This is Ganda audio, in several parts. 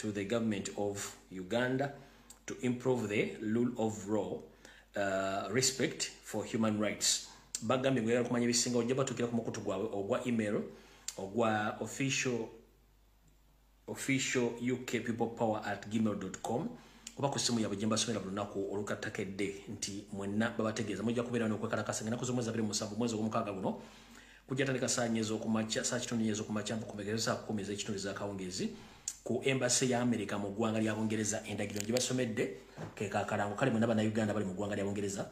to the government of Uganda to improve the rule of law, respect for human rights. Bagambye ng'oyagala kumanya ebisinga, ojja batuukira ku mukutu gwabwe ogwa email ogwa official, officialukpeoplepower@gmail.com oba ku ssimu yaabwe gye mbasomera buli lunaku olukattakedde nti mwenna babategeeza mujja kubeera n'okwekalakasa ng'ennaku z'omwezi 27 mwezi ogw'omukaaga guno kujja tandika saa 4 ez'okumakya, saa kitundu 4 ez'okumakya mpukumekezo saa 10 ez'ekitundu ez'akawungeezi ku embassy ya America mu ggwanga lya Bungereza. Endagiriro gye basomedde ke kakalango kale. Mwenna Bannayuganda bali mu ggwanga lya Bungereza,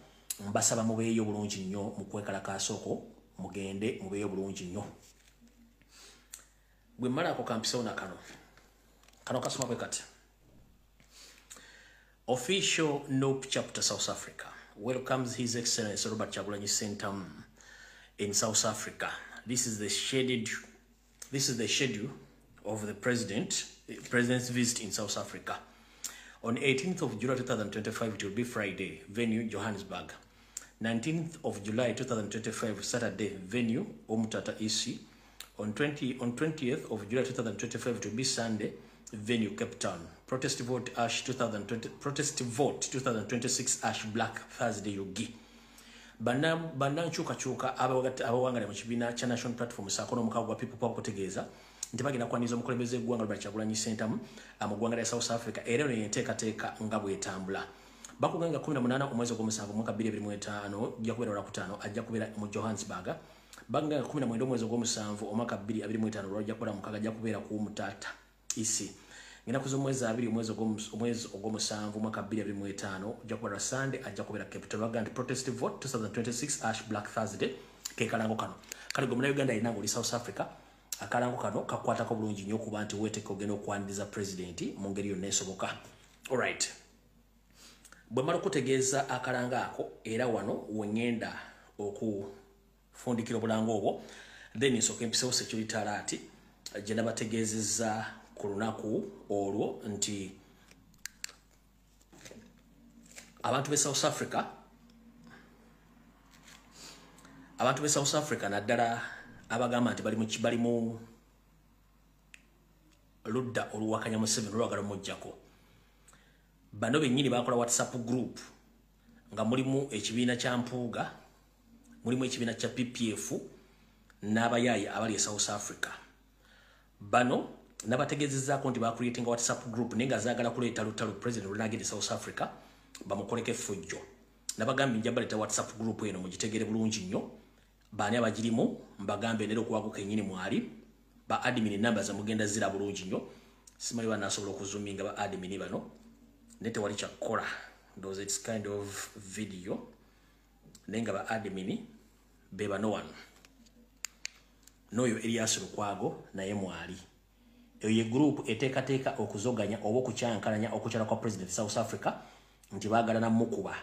mbasaba mubeeyo bulungi nnyo mu kwekalakaasa okwo, mugende mubeeyo bulungi nnyo. Bwe mmalaako kampisewo na kano. Kano kasoma bwe kati: Official NUP Chapter South Africa welcomes His Excellency Robert Kyagulanyi Ssentamu in South Africa. This is the schedule of the president's visit in South Africa. On 18th of July 2025, it will be Friday, venue Johannesburg. 19th of July 2025, Saturday, venue Umtata EC. On 20th of July 2025, it will be Sunday, venue Cape Town. Protest vote #2020, protest vote 2026 #BlackThursday Yugi. Banna nkyukakyuka abawangalira mu kibiina kya National Platform saako n'omukago gwa People Power kutegeeza nti bagenda kwaniriza omukulembeze w'eggwanga Robert Kyagulanyi Ssentamu mu ggwanga lya South Africa, era eno yenteekateeka nga bw'etambula. Bakuganga 18 omwezi ogw'omusanvu mwaka 2025 ajja kubeera Olwakutaano, ajja kubeera mu Johannesburg. Baganga 19 omwezi ogw'omusanvu omwaka 2025 lwajja kubeera mukaaga, ajja kubeera ku Mutata EC. Ennaku z'omwezi 20 omwezi ogw'omusanvu omwaka 2025 ojja kubeera Sunday, ajja kubeera Cape Town. Baga nti protest vote 2026 #BlackThursday ke kalango kano. Kale gwe Munnayuganda alina ng'oli South Africa, akalango kano kakwatako bulungi nnyo okuba nti weeteka ogenda okwaniriza pulezidenti mu ngeri yonna esoboka. Alright, bwe mala okutegeeza akalango ako, era wano weŋŋenda okufundikira obulango obwo, then nsooka empisewo security alert gye nabategeezezza ku lunaku olwo nti abantu b'e South Africa, abantu b'e South Africa naddala abagamba nti bali mu ludda oluwakanya Museveni, olwagala omuggyako, bano bennyini bakola WhatsApp group nga mulimu ekibiina kya Mpuuga, mulimu ekibiina kya PPF n'abayaayi abali e South Africa. Bano nabategeezezaako nti bacreatinga WhatsApp group naye nga zaagala kuleeta lutalo president lwenagenda e South Africa bamukoleko effujjo. Nabagambye nja baleeta WhatsApp group eno mugitegere bulungi nnyo baani abagirimu. Mbagambe nera okuwago kennyini mwali ba admin, namba zamugenda zira bulungi nnyo. Simanyi banasobola okuzoominga ba admin bano, naye tewali kyakukola, ndowooza it's kind of video, naye nga ba admin be bano wano, n'oyo Erias Lukwago naye mwali. Eyo ye group eteekateeka okuzoganya oba okukyankalanya okukyala kwa president South Africa nti baagala namukuba.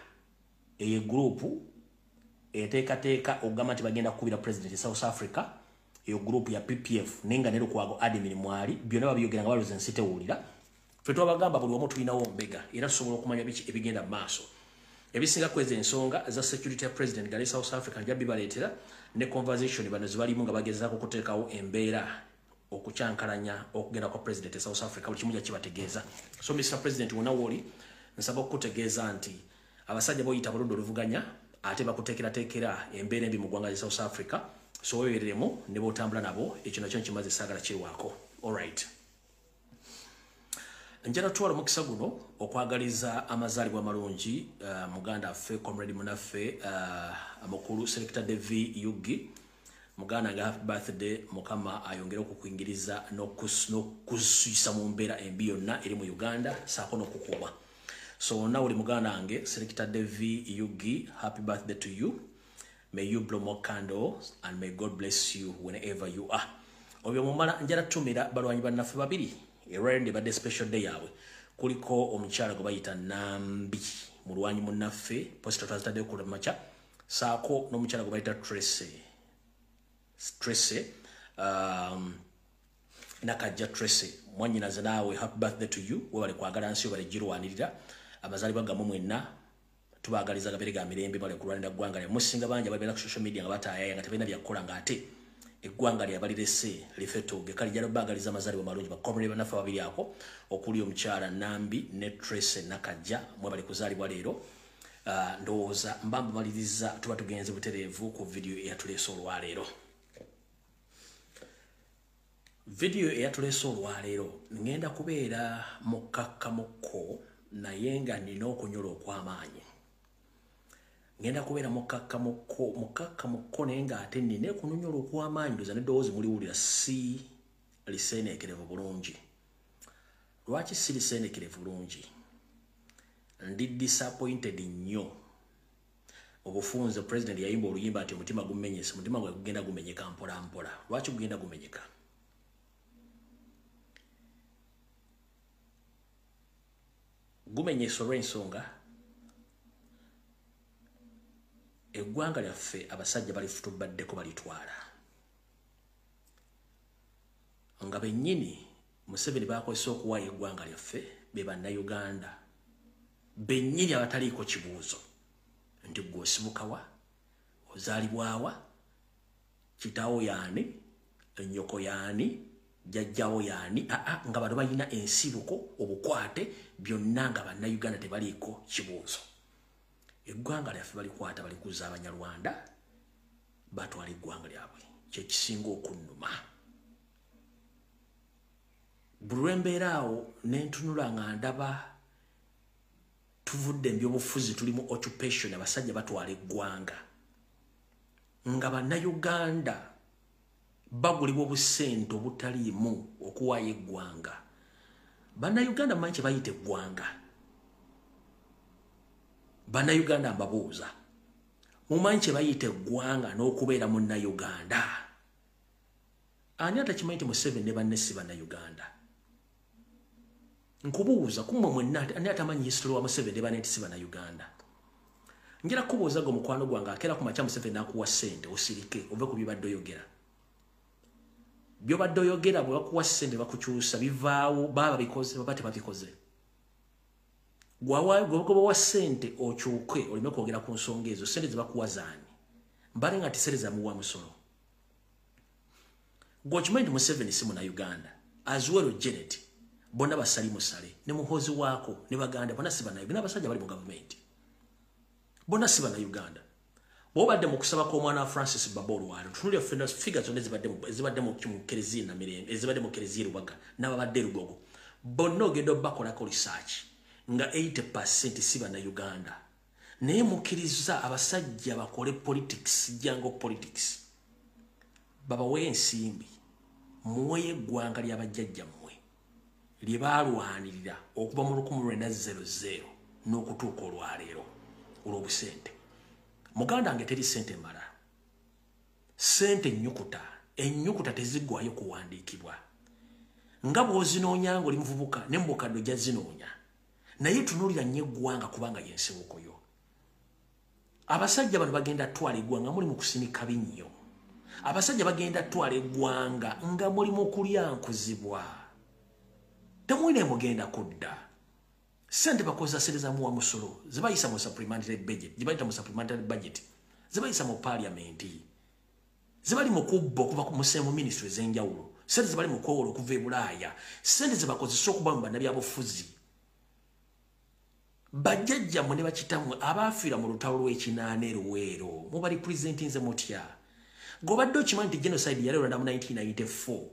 Eyo ye group eteekateeka okugamba nti bagenda kukubira president South Africa. Eyo group ya PPF, naye nga ne Lukwago admin mwali. Byonna babyogera nga balowooza ensi tewulira. Ffe twabagamba buli wamu tulinawo mbega, era tusobola okumanya biki ebigenda mu maaso. Ebisinga kweza ensonga za security ya president gali South Africa nja bibaleetera ne conversation bano zebalimu nga bagezaako okuteekawo embeera okukyankalanya okugenda kwa president e South Africa. Buli kimu kibategeeza. So Mr President, wonna wooli, nsaba okukutegeeza nti abasajja boyita buludde oluvuganya ate bakuteekerateekera embeera embi mu ggwanga lya South Africa, so webereremu ne bwotambula nabo. Ekyo nakyo nkimaze, saagala kirwako. Alright, njala twala omukisa guno okwagaliza amazaalibwa amalungi muganda affe, comrade munaffe, mukulu Selector Devi Yugi. Muganda nga happy birthday. Mukama ayongere okukuyingiriza n'okusuyisa mu mbeera embi yonna eri mu Uganda saako n'okukuuma. So wonna uli, muganda wange Selector Devi Yugi, happy birthday to you. May you blow more candles and may God bless you whenever you are. Obyo mumala, njala tumira balwanyi bannaffe babiri erwaliro badde special day yaabwe. Kuliko omukyala gwe bayita Nambi, mulwanyi munnaffe, poster twazitaddeyo ku makya, saako n'omukyala gwe bayita Tracy, Tracy Nakajja Tracy. Mwannyinaze naawe happy birthday to you. Webale kwagala nsi, webale girwanirira. Amazaalibwa gammwe mwenna tubaagaliza gabeere ga mirembe. Bale kulwanira ggwanga lya musinga bangi ababeera ku social media nga bataayaya nga tebalina byakukola, ng'ate Eggwanga lyabalirese lifetuge. Kale jalo baagaliza amazaalibwa malungi bakomere bannaffe babiri ako okuli omukyala Nambi ne Tracy Nakajja, mwe bali kuzaalibwa leero. Ndowooza mba mbamaliriza, tuba tugenze butereevu ku vidiyo eyatuleese olwaleero. Vidiyo eyatuleese olwaleero ngenda kubeera mukakkamukko, naye nga nina okunyola okw'amaanyi. Ngenda kubeera mukakkamukko naye nga ate nina okunyola okw'amaanyi. Ndowooza n'eddoboozi muliwulira si liseeneekerevu bulungi. Lwaki si liseeneekerevu bulungi? Ndi disappointed nnyo. Obufunze president yayimba oluyimba nti omutima gumenyese, omutima gwe gugenda gumenyeka mpola mpola. Lwaki gugenda gumenyeka? Gumenyesa olw'ensonga eggwanga lyaffe abasajja balifutubaddeko balitwala. Nga bennyini Museveni bakozesa okuwaayo eggwanga lyaffe be bannayuganda bennyini abataliiko kibuuzo nti gwe osibukawa, ozaalibwawa, kitaawo yaani, ennyoko yaani, jjajjawo yaani, aa nga bano balina ensibuko, obukwate byonna nga bannayuganda tebaliiko kibuuzo. Eggwanga lyaffe balikwata balikuza Abanyarwanda, batwala eggwanga lyabwe. Kyekisinga okunnuma. Buli lwe mbeera awo ne ntunula nga ndaba tuvudde ebyobufuzi, tuli mu occupation, abasajja batwala eggwanga nga bannayuganda bagulibwa obusente obutaliimu okuwaayo eggwanga. Bannayuganda mmanyi kye bayita eggwanga? Bannayuganda mbabuuza, mumanyi kye bayita eggwanga n'okubeera munnayuganda? Ani atakimanyi nti Museveni ne banne si bannayuganda? Nkubuuza kummwe mwenna, ani atamanyi history wa Museveni ne banne nti si bannayuganda? Njala kubuuza gwe mukwano gwange akeera ku makya Museveni n'akuwa ssente osirike ove ku byobadde oyogera. Byobadde oyogera bwe bakuwa ssente bakukyusa bivaawo, baba babikoze baba tebabikoze. Gwe bawa ssente okyuke oleme kwogera ku nsonga ezo, ssente ze bakuwa zaani? Mbale nga ti ssente zamuwa musolo. Gwe okimanyi nti Museveni si munnayuganda, as well Janet, bonna basali musale ne Muhoozi waako ne baganda bonna si bannayuganda. N'abasajja bali mu gavumenti bonna si bannayuganda. Bw'obadde mu kusaba kw'omwana wa Francis Baba olwalo, tunuulira ffenna figure zonna ezibadde mu kereziya Namirembe, ezibadde mu kereziya Lubaga n'ababadde e Lugogo, bonna ogenda obbakolako research nga 80% si bannayuganda. Naye mukkiriza abasajja bakole politics, jango politics, babawe ensimbi, muweyo eggwanga ly'abajjajjammwe lye baalwanirira okuva mu 1900 n'okutuuka olwaleero olw'obusente. Muganda wange, teri ssente mala, ssente ennyukuta, ennyukuta teziggwayo kuwandiikibwa. Nga bw'ozinoonya ng'oli muvubuka ne mu bukadde ojja zinoonya, naye tunuulira nnyo eggwanga kubanga y'ensibuko yo. Abasajja bano bagenda twala eggwanga muli mu kusinika binnyo. Abasajja bagenda twala eggwanga nga muli mu kulyankuzibwa, temulina mugenda kudda. Sente bakozesa sente za muwa musolo zebayisa mu supplementary budget, zebayita mu supplementary budget, zebayisa mu parliament, zebali mu kubba okuva ku mu ministry ez'enjawulo, sente zebali mu kwewola okuva e Bulaaya, sente zebakozesa okuba mu bannabyabufuzi. Bajjajjammwe ne bakitammwe abaafiira mu lutalo lw'ekinaana e Luweero mubalipresentinze mutya? Gobadde okimanyi nti genocide yali Rwanda mu 1994?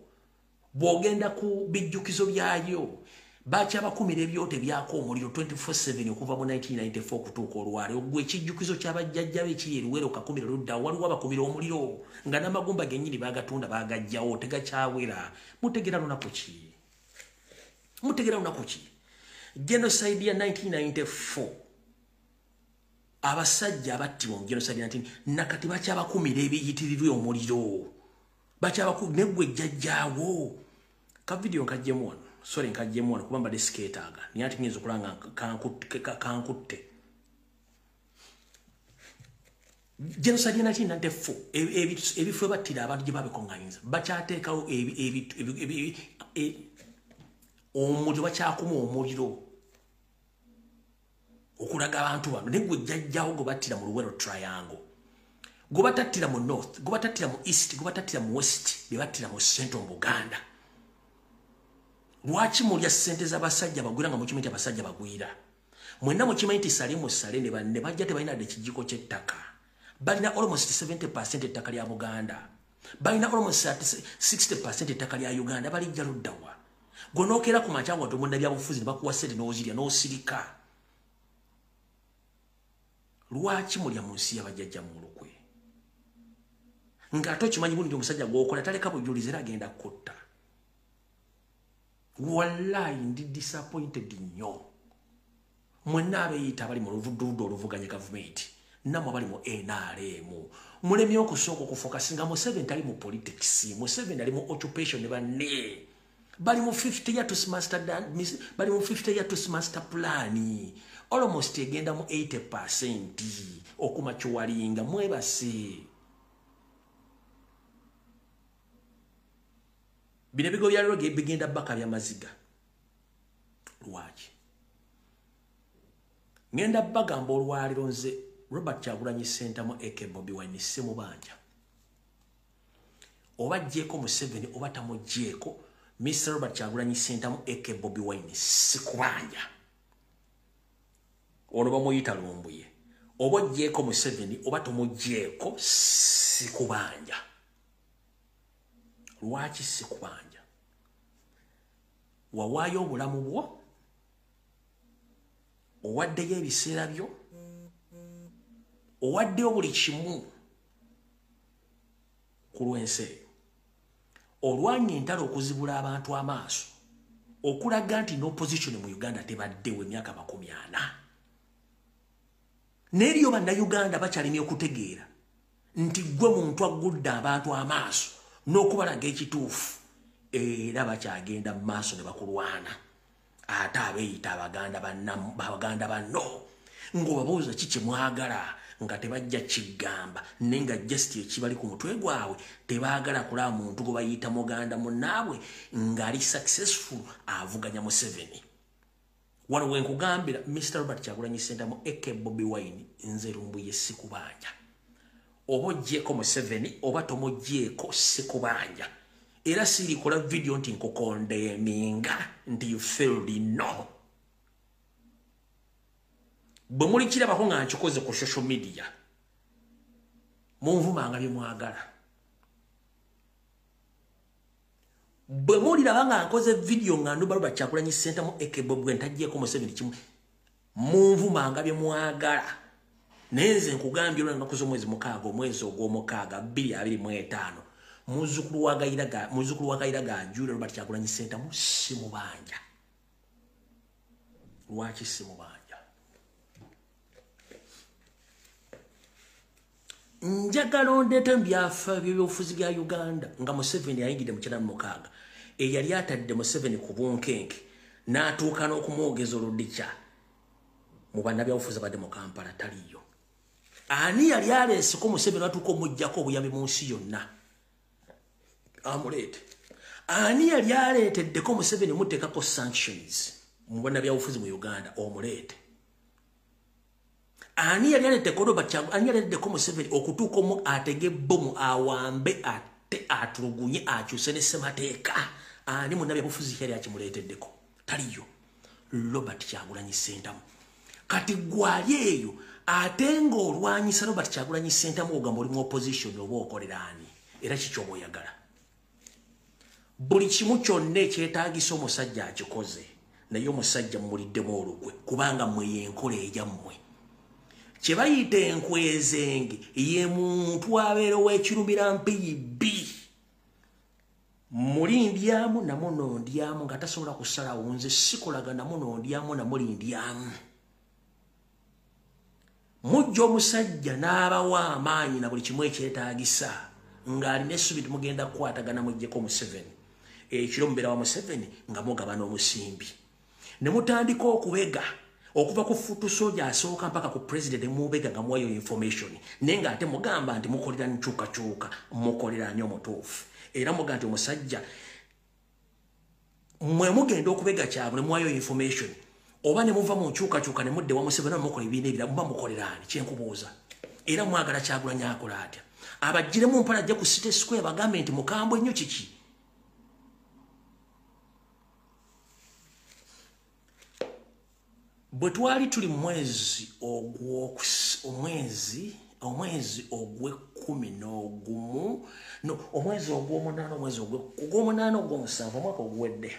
Bw'ogenda ku bijjukizo byayo bakyabakumira ebyoto ebyako omuliro 24/7 okuva mu 1994 okutuuka olwaleero. Gwe ekijjukizo ky'abajjajja be ekiri e Luweero kakumira ludda, waliwo abakumira omuliro nga n'amagumba gennyini bagatunda bagajjawo tegakyawera. Mutegera lunaku ki? Mutegera lunaku ki? Genocide ya 1994, abasajja abattibwa mu genocide 19 nakati bakyabakumira ebiyitirirwa omuliro, negwe jjajjaawo. Ka video nkajjemu wano, sorry, nkajjemu wano kuba mbadde sikeetaaga, naye ate nyinza okulaba nga kankutte. Genocide ya 1994, ebifo ebattira abantu gye babikuŋŋanyiza bakyateekawo omuliro, bakyakuma omuliro okulaga abantu bano. Naye gwe jjajjawo gwe battira mu Luwero Triangle, Gwe batattira mu north, gwe batattira mu east, gwe batattira mu west, be battira mu central mu Buganda. Lwaki mulya ssente z'abasajja bagwira nga mukimanyi nti abasajja bagwira? Mwenna mukimanyi nti Salimu Sale ne banne bajja tebalina dde kijiko ky'ettaka. Balina almost 70% ettaka lya Buganda, balina almost 60% ettaka lya Uganda. Balijja luddawa? Gwe nookera ku makya nga tomunda byabufuzi ne bakuwa ssente n'ozirya n'osirika. Lwaki mulya mu nsi y'abajjajja mu olukwe ng'ate okimanyi bulungi omusajja gw'okola taleka bujulizi era agenda kutta? Wallahi, ndi disappointed nnyo. Mwenna abeeyita abali mu luvuduludde oluvuganya gavumenti, nammwe abali mu NRM, mulemye okusooka okufocusinga. Museveni tali mu politics, Museveni ali mu occupation ne banne. Bali mu 50 year master, bali mu 50 year master plan, almost egenda mu 80% okumakiwalinga. Mwebase. Bino ebigo bya leero bigenda baka byamaziga. Lwaki ngenda bagamba olwaliro? Nze Robert Kyagulanyi Sentamu aka Bobi Wine simubanja. Oba jjeeko Museveni oba tamugjeeko, Mr Robert Kyagulanyi Sentamu aka Bobi Wine sikubanja. Ono bamuyita Lumbuye. Oba ojjeeko Museveni oba tomugjeeko, sikubanja. Lwaki sikubanja? Wawaayo obulamu bwo, owaddeyo ebiseera byo, owaddeyo buli kimu ku lw'ensi eyo. Olwanya entalo okuzibula abantu amaaso, okulaga nti n'opposition mu Uganda tebaddewo emyaka 40. Neeriyo Bannayuganda bakyalimye okutegeera nti gwe muntu aggudde abantu amaaso n'okubalaga ekituufu, era bakyagenda mu maaso ne bakulwana. Ate abeeyita abaganda banno, ng'obabuuza ki kye mwagala, nga tebajja kigamba, naye nga just ekibali ku mutwe gwabwe, tebaagala kulaba muntu gwe bayita muganda munnaabwe ng'ali successful avuganya Museveni. Wano wenkugambira, Mr Robert Kyagulanyi Sentamu aka Bobi Wine, nze Lumbuye sikubanja. Oba ogyeko Museveni oba tomugyeko, sikubanja. Era sirikola video nti nkucondemninga nti you failed. No, bwe mulikirabako nga nkikoze ku social media, munvumanga bye mwagala. Bwe muliraba nga nkoze video nga nduba Robert Kyagulanyi Sentamu aka Bobi Wine ntagyeko Museveni kimu, munvumanga bye mwagala. Naye nze nkugambye, olwa ennaku z'omwezi 6, omwezi ogw'omukaaga 2025, muzzukulu wa Gayira ga Julia, Robert Kyagulanyi Sentamu simubanja. Lwaki simubanja? Njagala ondeete mu byafa by'ebyobufuzi bya Uganda nga Museveni ayingidde mu 96, eyali atadde Museveni ku bunkenke n'atuuka n'okumwogeza oludikya mu bannabyabufuzi abadde mu Kampala, taliyo. Ani yali aleeseko Museveni atuuka omuggyako obuyambi mu nsi yonna? Amuleete. Ani yali aleeteddeko Museveni muteekako sanctions mu bannabyabufuzi mu Uganda? Omuleete. Ani yali aleeteddeko Robert, ani yali aleeteddeko Museveni okutuuka omu atege ebbomu, awambe, ate atulugunye, akyuse ne ssemateeka? Ani munnabyabufuzi yali akimuleeteddeko? Taliyo. Robert Kyagulanyi Sentamu. Kati gwali eyo ate ng'olwanyisa Robert Kyagulanyi Sentamu, ogamba oli mu opposition, oba okolera ani? Era kikyoba oyagala buli kimu kyonna ekyetaagisa omusajja akikoze, naye omusajja mumuliddemu olukwe, kubanga mmwe yenkola eyammwe kye bayita enkwezenge. Ye muntu abeera ow'ekirumira mpiyi bbi, muli ndyamu namuno ndyamu, nga tasobola kusalawo. Nze sikolaga namuno ndyamu namuli ndyamu. Mujja omusajja n'abawa amaanyi na buli kimu ekyetaagisa, ng'alina essubi timugenda kukwatagana muggyeko Museveni. Ekiro mubeera wa Museveni nga mugabana omusimbi, ne mutandika okubega okuva ku foot soldier asooka mpaka ku president. Mubega nga muwayo information, naye ng'ate mugamba nti mukolera nkyukakyuka. Mukolera ani omutuufu? Era muga nti omusajja mwe mugenda okubega kyabwe ne muwayo information, oba ne muva mu nkyukakyuka ne mudde wa Museveni, mukola ebibiina ebirala, muba mukolera ani? Kyenkubuuza, Era mwagala Kyagulanyi akola atya? Abagiremu mpala ajja ku City Square bagambe nti mukambwe nnyo kiki? Bwe twali tuli mwezi omwezi ogw'ekkumi n'ogumu, no, omwezi ogw'omunaana, omwezi ogw'omunaana ogw'omusanvu, omwaka oguwedde,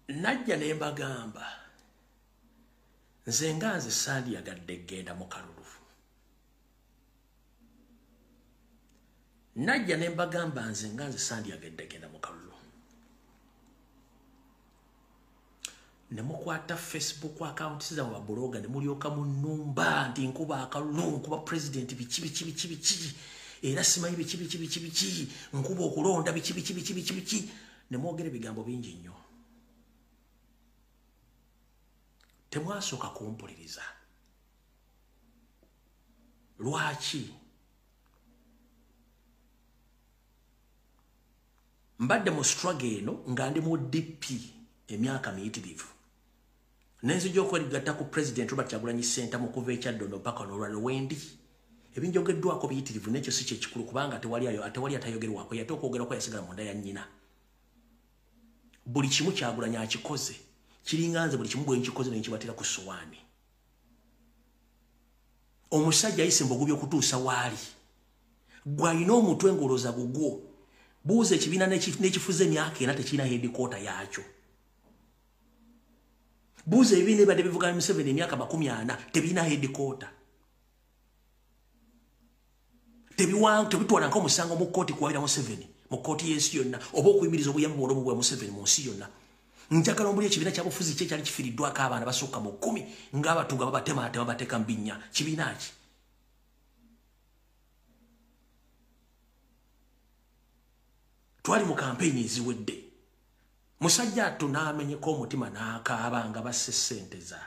najja ne mbagamba nze nga nze sandiyagadde genda mu kalulu. Najja ne mbagamba nze nga nze sandiyagadde genda mu kalulu. Ne mukwata Facebook account zammwe babuloga ne mulyoka mu nnumba nti nkuba akalulu, nkuba president biki biki biki biki, era simanyi biki biki biki biki, nkuba okulonda biki biki biki biki biki, ne mwogera ebigambo bingi nnyo. Temwasooka kumpuliriza. Lwaki? Mbadde mu struggle eno nga ndi mu DP emyaka miyitirivu. Nenzija okwegatta ku President Robert Kyagulanyi Ssentamu okuva ekyaddondo mpaka n'olwaliro wendi. Ebinjogeddwako biyitirivu n'ekyo si kyekikulu kubanga tewali atayogerwako, yate okwogerako yasigala munda ya nnyina. Buli kimu Kyagulanyi akikoze, kiringa nze buli kimu bwe nkikoze ne nkibatira ku ssowaani. Omusajja ayise mbogo okutuusa waali. Gw'alina omutwe ng'olowooza gugwo. Buuza ekibiina n'ekifuza emyaka ena tekirina headquarter yaakyo. Buuza ebibiina ebibadde bivuganya Museveni emyaka 40 tebirina headquarter. Tebitwala nk'omusango mu kkooti kuwabira Museveni mu kkooti y'ensi yonna oba okuyimiriza obuyambi bwonna obubwa Museveni mu nsi yonna. Njagala omuli ekibiina kya bufuzi kye kyali kifiiriddwako abaana basukka mu 10 ng'abatuga babatemaatema bateeka mu binnya. Kibiina ki? Twali mu kampeyini eziwedde. Musajja attu n'amenyeka omutima n'akaaba nga basse ssente za.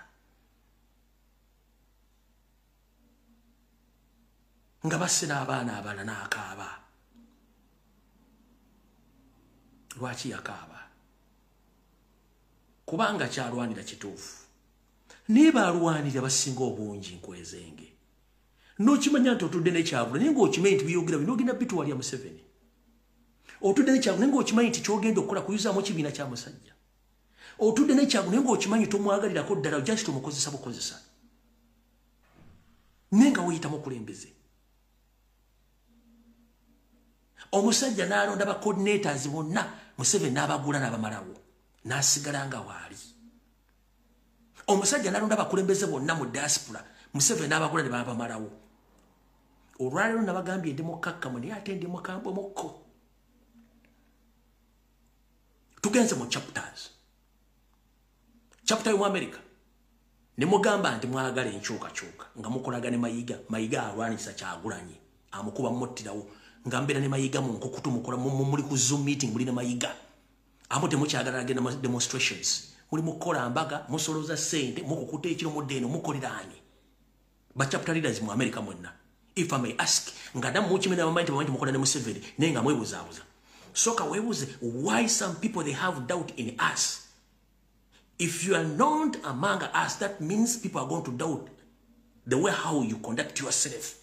Nga basse n'abaana abalala n'akaaba. Lwaki yakaaba? Kubanga kyalwanira kituufu. Naye baalwanira basinga obungi nkwezenge. N'okimanya nti otudde ne Kyagulanyi naye ng'okimanyi nti byogera bino ogenda bitwalira Museveni. Otudde ne Kyagulanyi ng'okimanyi nti ky'ogenda okukola kuyuzaamu kibiina kya musajja. Otudde ne Kyagulanyi ng'okimanyi tomwagalirako ddala just omukozesa bukozesa. Naye nga weeyita mukulembeze. Omusajja n'alonda ba coordinators bonna Museveni n'abagula n'abamalawo n'asigala nga waali. Omusajja n'alonda abakulembeze bonna mu diaspora Museveni n'abagula ne babamalawo. Olwaleero nabagambye ndi mukkakkamu naye ate ndi mukambwe mukko. Tugenze mu chapters. Chapter y'omu America. Ne mugamba nti mwagala enkyukakyuka nga mukolaga ne Mayiga. Mayiga alwanisa Kyagulanyi amukuba muttirawo nga mbeera ne Mayiga mu nkukutu mukola muli ku Zoom meeting muli ne Mayiga. Amo temukyagala agenda mu demonstrations. Muli mukola mbaga, musoloza ssente, mukukuta ekiro mudde eno mukoleraani. Ba chapter leaders mu America mwenna. If I may ask, nga damu mukimena bamanyi nti mukola ne Museveni naye nga mwebuzaabuza. Soka webuze why some people they have doubt in us. If you are not among us, that means people are going to doubt the way how you conduct yourself.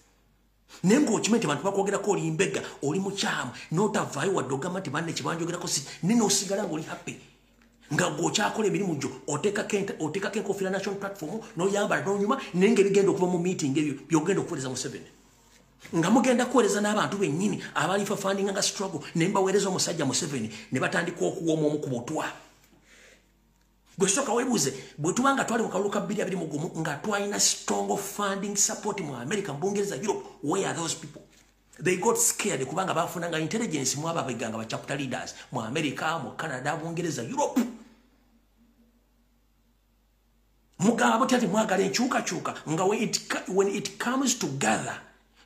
Nengo okimanyi nti abantu bakwogerako oli mbega, oli mukyamu, n'otavaayo wadde ogamba nti banne kye banjogerako si, naye n'osigala ng'oli happy. Nga gw'okyakola emirimu gyo, oteekako enkofiira national platform, n'oyambala n'onyuma, naye ng'ebigenda okuva mu meeting ebyo by'ogenda okuweereza Museveni. Nga mugenda kuweereza n'abantu bennyini abali funding nga struggle, ne mbaweereza omusajja Museveni, ne batandika okuwooma omu ku butwa. Gwe sooka weebuuze, bwe tuba nga twali mu kalulu ka 2021 nga twalina strong funding support mu America, mu Bungereza, Europe, where are those people? They got scared kubanga bafunanga intelligence mu abo abeganga ba chapter leaders mu America, mu Canada, Bungereza, Europe. Mugamba butya nti mwagala enkyukakyuka nga when it comes together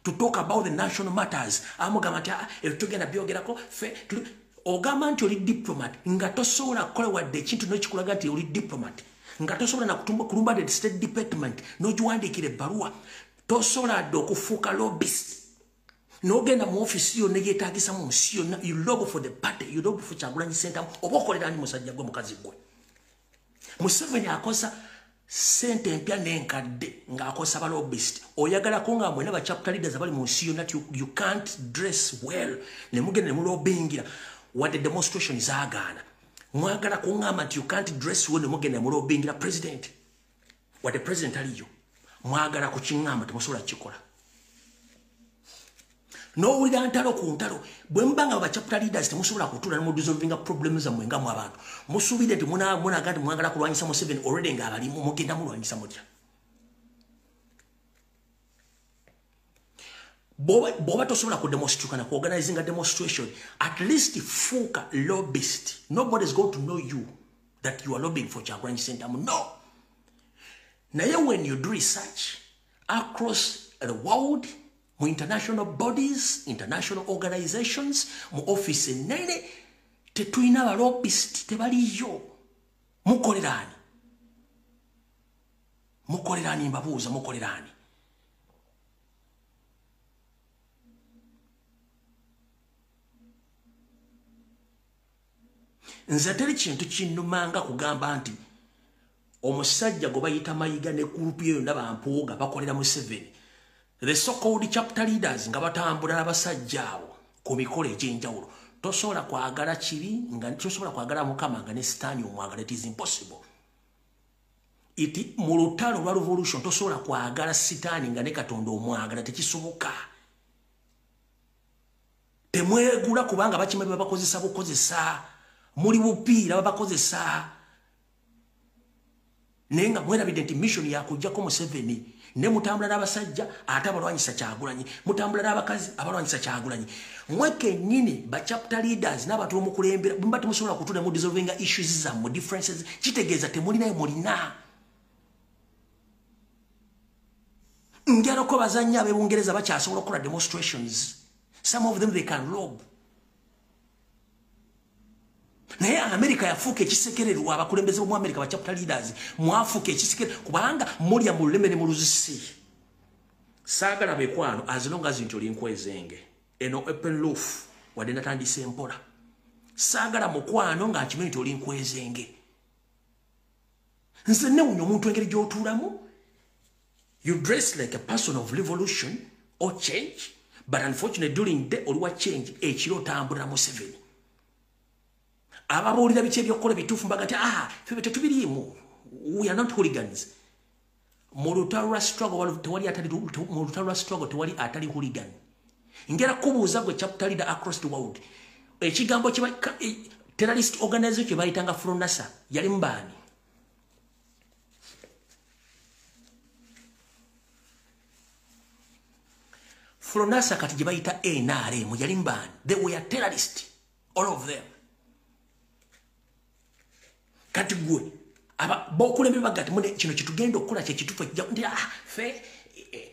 to talk about the national matters, amugamba nti ebyo tugenda byogerako ffe. Ogamba nti oli diplomat nga tosobola kukola wadde ekintu n'ekikulaga nti oli diplomat, nga tosobola nakulumba the State Department n'ogiwandiikira ebbaluwa, tosobola dde okufuuka lobbyist n'ogenda mu ofisi yonna yeetagisa mu nsi yonna. You lobby for the party, you lobby for Kyagulanyi Ssentamu, oba okolera ani musajja gwe mukazi gwe? Museveni akosa Sente empya n'enkadde ng'akozesa ba lobbyist. Oyagalako nga mwena ba chapter leaders abali mu nsi yonna you can't dress well ne mugenda ne mulobbyingira wadde demonstration zaagaana. Mwagala kuŋŋamba nti you can't dress well ne mugenda ne mulobbyingira president wadde president aliyo. Mwagala kukiŋŋamba temusobola kukikola. N'owulira ntalo ku ntalo. Bwe muba nga ba chapter leaders temusobola kutuula ne mudissolvinga problems zammwe nga mmwe abantu. Musuubire nti munaga nti mwagala kulwanyisa Museveni already ng'abalimu mugenda mulwanyisa mutya? Bw'oba tosobola ku demonstrate na ku organizing a demonstration, at least fuuka lobbyist. Nobody is going to know you that you are lobbying for Kyagulanyi Ssentamu. No. Naye when you do research across the world, mu international bodies, international organizations, mu office ennene, tetulina ba lobbyist, tebaliyo. Mukoleraani? Mukoleraani mbabuuza, mukoleraani? Nze teri kintu kinnumanga kugamba nti omusajja gwe bayita Mayiga ne group ye yonna bampuuga bakolera Museveni. The so-called chapter leaders nga batambula n'abasajja abo ku mikolo egy'enjawulo. Tosobola kwagala kibi nga tosobola kwagala Mukama nga ne Sitaani omwagala. It is impossible. Mu lutalo lwa revolution tosobola kwagala Sitaani nga ne Katonda omwagala, tekisoboka. Temwegula kubanga bakimanyi babakozesa bukozesa. Muli bupiira babakozesa. Naye nga mwerabidde nti mission yakuggyako Museveni. Ne mutambula n'abasajja ate abalwanyisa Kyagulanyi, mutambula n'abakazi abalwanyisa Kyagulanyi. Mwe kennyini ba chapter leaders n'abantu b'omukulembera muba temusobola kutuula mu dissolvinga issues zammwe, differences, kitegeeza temulinayo mulina. Ngerako bazannya ab'e Bungereza bakyasobola okukola demonstrations. Some of them they can rob. Naye America yafuuka ekisekererwa, abakulembeze b'omu America ba chapter leaders mwafuuka ekisekererwa kubanga mulya mu luleme ne mu luzisi. Saagala bekwano as long as nti oli nkwezenge. Eno open roof wadde natandise mpola. Saagala mukwano nga nkimanyi nti oli nkwezenge. Nze newunya omuntu engeri gy'otuulamu. You dress like a person of revolution or change, but unfortunately during the oliwa change ekiro otambulira Museveni. Ababuulira biki ebyokukola bituufu mbaga nti ffe tetubiriimu, we are not hooligans. Mu lutalo lwa struggle tewali atali, mu lutalo lwa struggle tewali atali hooligan. Ngera kubuuza gwe chapter leader across the world, ekigambo kiba terrorist organization kye bayitanga FRONASA yali mubaani? FRONASA kati gye bayita NRM yali mubaani? They were terrorist, all of them. Kati gwe bokulembera bagati mune kino kitugenda okukola kye kituufu nti ffe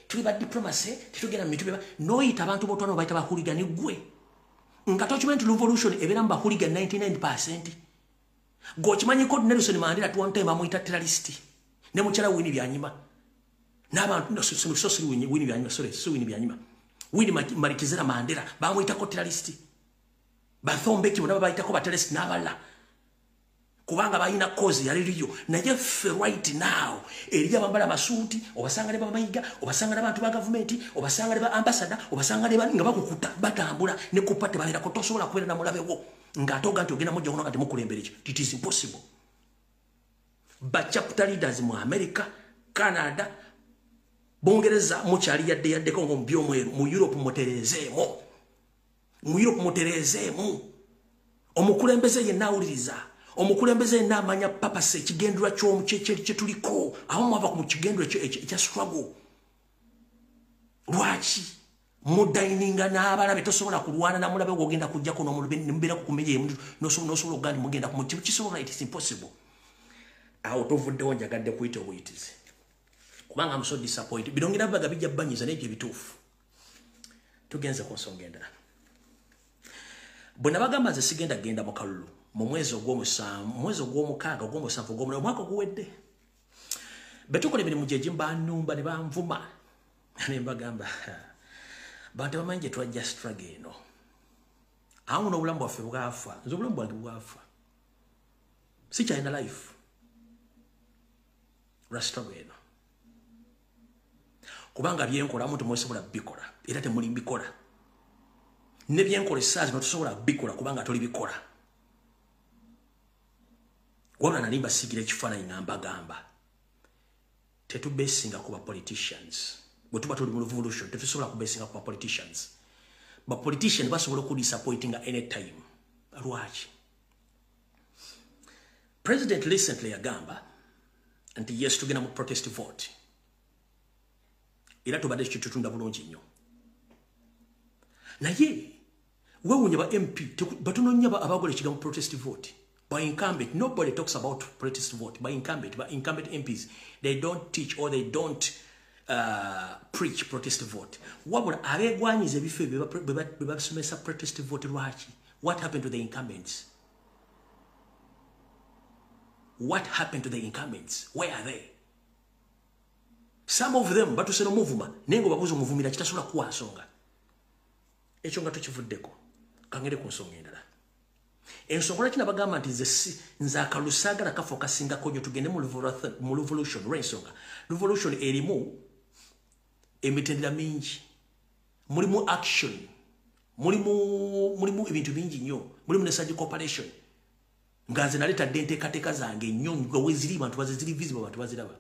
tuli ba diplomacy tetugenda mu bintu bye noyita abantu b'otwana bayita ba hooligan gwe nga tokimanyi nti revolution ebeera mu ba hooligan 99%. Gwe okimanyiko Nelson Mandela at one time amuyita terrorist ne mukyala Winnie Byanyima n'abantu so si Winnie Byanyima, sorry, si Winnie Byanyima, Winnie Madikizela Mandela bamuyitako terrorist. Ba Thabo Mbeki bonna babayitako ba terrorist n'abalala kubanga balina cause yali liyo. Naye ffe right now eri abambala amasuuti obasanga ne bamayiga, obasanga n'abantu ba gavumenti, obasanga ne ba ambassador, obasanga ne nga bakukuta batambula ne ku party babeerako. Tosobola kubeera na mulabe wo ng'ate oga nti ogenda mujja nga temukulembera ekyo. It is impossible. Ba chapter leaders mu America, Canada, Bungereza mukyali yadde yaddeko ngo mu byomweru, mu Europe mutereezeemu, mu Europe mutereezeemu. Omukulembeze yenna awuliriza, omukulembeze yenna amanya purpose, ekigendererwa kye tuliko, abamu mwava ku kigendererwa ekya struggle. Lwaki mudayininga n'abalabe? Tosobola kulwana na mulabe gw'ogenda kujjako n'omubeera ku kumenya emu n'osobola okugamba nti mugenda ku kisobola. It is impossible. Awo tovuddewo, njagadde kuyita obuyitizi kubanga I'm so disappointed. Bino ngira baga bijja banyiza naye ebituufu. Tugenze ku nsonga endala. Bwe nabagamba nze sigenda genda mu kalulu mu mwezi ogw'omusanvu, mu mwezi ogw'omukaaga, ogw'omusanvu, ogw'omunaana, omwaka oguwedde, betukola emirimu gye gimu bannumba ne banvuma ne mbagamba bantu bamanyi gye twajja struggle eno awo n'obulamu bwaffe bwafa. Nze obulamu bwange bwafa, sikyalina life. Lwa struggle eno. Kubanga byenkolamu temusobola bikola, era temuli bikola. Ne byenkola essaazi tosobola bikola kubanga toli bikola. Wabula nali mbasiigira ekifaananyi nga mbagamba tetubesinga ku ba politicians. Bwe tuba tuli mu revolution tetusobola kubesinga ku ba politicians. Ba politician basobola okudisappointinga anytime. Lwaki? President recently yagamba nti yes, tugenda mu protest vote, era tubadde kitutunda bulungi nnyo. Naye weewuunya ba MP batono nnyo abagola ekigambo protest vote. By incumbent, nobody talks about protest vote. By incumbent MPs, they don't teach or they don't preach protest vote. Wabula abeegwanyiza ebifo ebyo bwe basomesa protest vote. Lwaki? What happened to the incumbents? What happened to the incumbents? Where are they? Some of them batuse n'omuvuma, naye nga obabuuza omuvumira kitasobola kuwa nsonga. Ekyo nga tukivuddeko, kangere ku nsonga endala. Ensonga lwaki nabagamba nti nze akalulu saagala kafo kasingako nnyo, tugende mu revolution? Lwensonga revolution erimu emitendera mingi, mulimu action, mulimu ebintu bingi nnyo, mulimu ne surgical operation. Nga nze naleetadde enteekateeka zange nnyo nga weziri, bantu baziziri visible, abantu baziraba.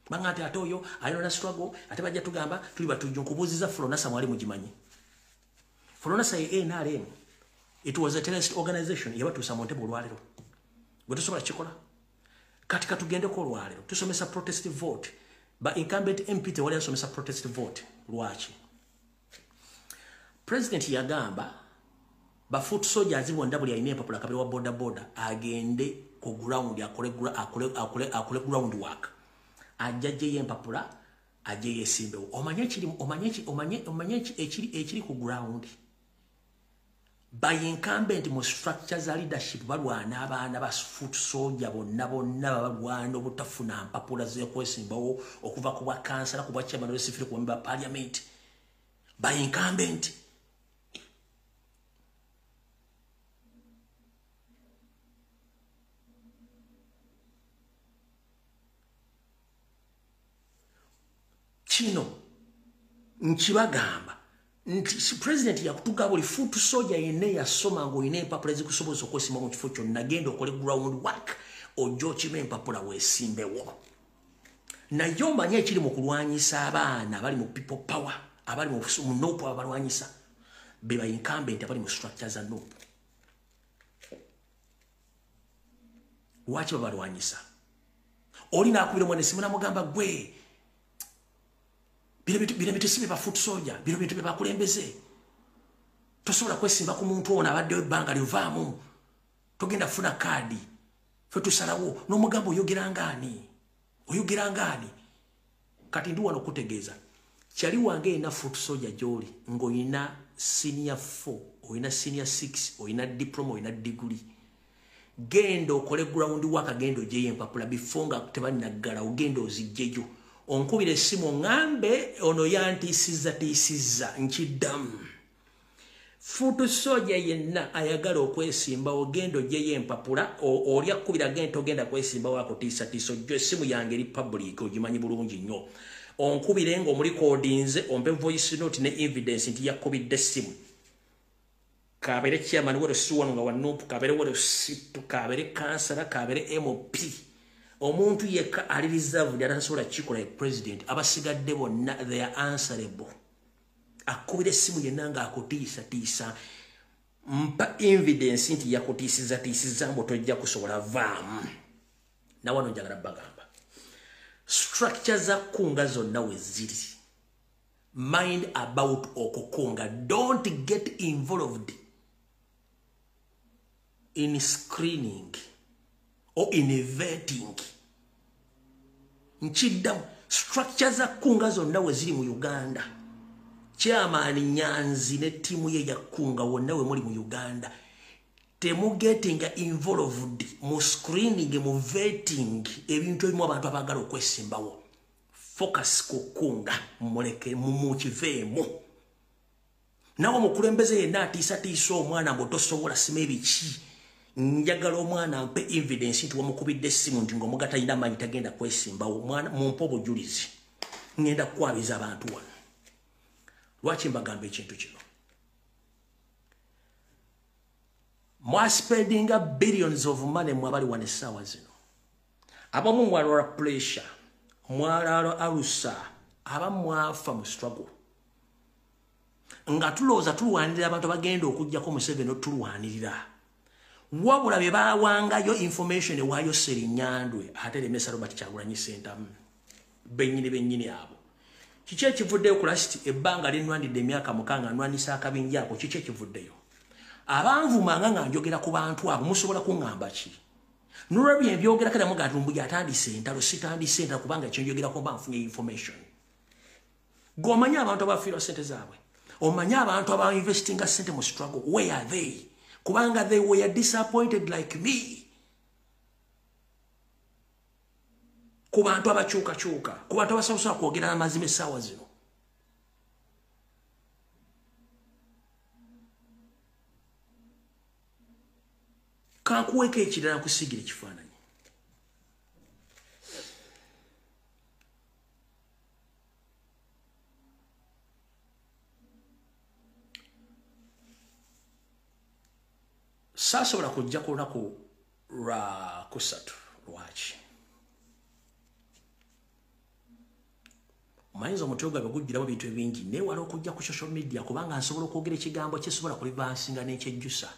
Banga nti ate oyo alina struggle, ate bajja tugamba tuli batujju. Nkubuuziza, Fronasa mwali mugimanyi? Fronasa ye NRM. It was a terrorist organization yabatuusa mu ntebe. Olwaleero gwe tosobola kikola. Kati katugendeko, olwaleero tusomesa protest vote. Ba incumbent MP tewali asomesa protest vote. Lwaki? President yagamba ba foot soldiers bonna, buli alina empapula, kabiri wa boda boda, agende ku ground akole ground work, ajja ajjeyo empapula, ajje yesimbewo. Omanye ekiri, omanye ekiri ku ground? By incumbent mu structure za leadership balwana abaana ba foot soldier bonna bonna, babalwana obutafuna mpapula z'okwesimbawo okuva ku bwa kansala, ku bwa chairman w'esifiri, ku bwa parliament, by incumbent. Kino nkibagamba nti president yakutuga buli foot soldier yenna yasoma ng'olina empapula ezikusoboza okwesimba mu kifo kyonna, genda okole ground work, ojja okima empapula weesimbewo. Naye omanye ekiri mu kulwanyisa abaana abali mu people power, abali mu NUP, abalwanyisa be ba incumbent abali mu structure za NUP. Lwaki babalwanyisa? Oli naakubira omwana esimu namugamba, "Gwe, bino bintu si bye foot soldier, bino bintu bye bakulembeze. Tosobola kwesimba ku muntu ono abaddewo ebbanga livaamu, togenda kufuna kaadi, fe tusalawo." N'omugamba, "Oyogera ngaani? Oyogera ngaani?" Kati ndi wano okutegeeza kyali wange erina foot soldier gy'oli ng'olina senior 4, olina senior 6, olina diploma, olina degree, genda okole ground work, genda ogyeyo empapula before nga tebannaggala, ogenda ozigyeyo, onkubira essimu oŋŋambe ono yantiisizza tiisizza. Nkiddamu, foot soldier yenna ayagala okwesimba, ogenda ogyeyo empapula. Oli akkubira, genda, ogenda kwesimbawo, akutiisatiisa, ojjo essimu yange eri public, ogimanyi bulungi nnyo, onkubire nga omulikodinze, ompe voice note ne evidence nti yakubidde essimu. Kabeere chairman wero si wano nga wa NUP, kabeere wero situ, kabeere kansala, kabeere MP, omuntu yekka ali reserved atasobola kikola ye president. Abasigadde bonna, they are answerable. Akubira essimu yenna ng'akutiisatiisa, mpa evidence nti yakutiisiza tiisiza mbu tojja kusobola, vaamu. Nawano njagala bagamba structure za kunga zonna we ziri, mind about okukunga. Don't get involved in screening or in vetting. Nkiddamu, structure za kunga zonna we ziri mu Uganda, chairman Nyanzi ne ttiimu ye yakunga wonna we muli mu Uganda, temugetinga involved mu screening, mu vetting ebintu ebimu. Abantu abaagala okwesimbawo, focus ku kunga, muleke mukiveemu. Nawe omukulembeze yenna atiisatiisa omwana ng'otosobola sima ebiki, Njagala omwana mpe evidence nti wamukubidde essimu nti ng'omuga talina maanyi tagenda kwesimbawo. Omwana mumpe obujulizi, ngenda kukwabiza abantu wano. Lwaki mbagamba ekintu kino? Mwaspendinga billions of money mwabali wano essaawa zino. Abamu mwalwala pressure, mwalwala alusa, abamu mwafa mu struggle. Nga tulowooza tulwanirira abantu abagenda okuggyako Museveni otulwanirira. Wabula bye baawangayo information ewaayo Ssernyandwe ate lemesa Robert Kyagulanyi Ssentamu. Bennyini bennyini abo. Kiki ekivuddeyo ku last ebbanga linwandidde emyaka 6 nwanisa akabinja ako, kiki ekivuddeyo? Abanvumanga nga njogera ku bantu abo musobola kuŋŋamba ki? Nolwebyo ebyogera kale mugamba nti Lumbuye atandise entalo, sitandise entalo kubanga kye njogerako mba nfunye information. Gwe omanyi abantu abafiirwa ssente zaabwe, omanyi abantu abainvestinga ssente mu struggle, where are they? Kubanga they were disappointed like me. Ku bantu abakyukakyuka, ku bantu abasobola kwogera n'amazima essaawa zino. Kankuweeko ekirala nkusiigira ekifaananyi. Saasobola kujja ku lunaku lwa kusatu. Lwaki? Omanyiza omutwe gwabwe gujjiramu ebintu ebingi, neewala okujja ku social media kubanga nsobola okwogera ekigambo kyesobola kulivansinga n'ekyejjusa.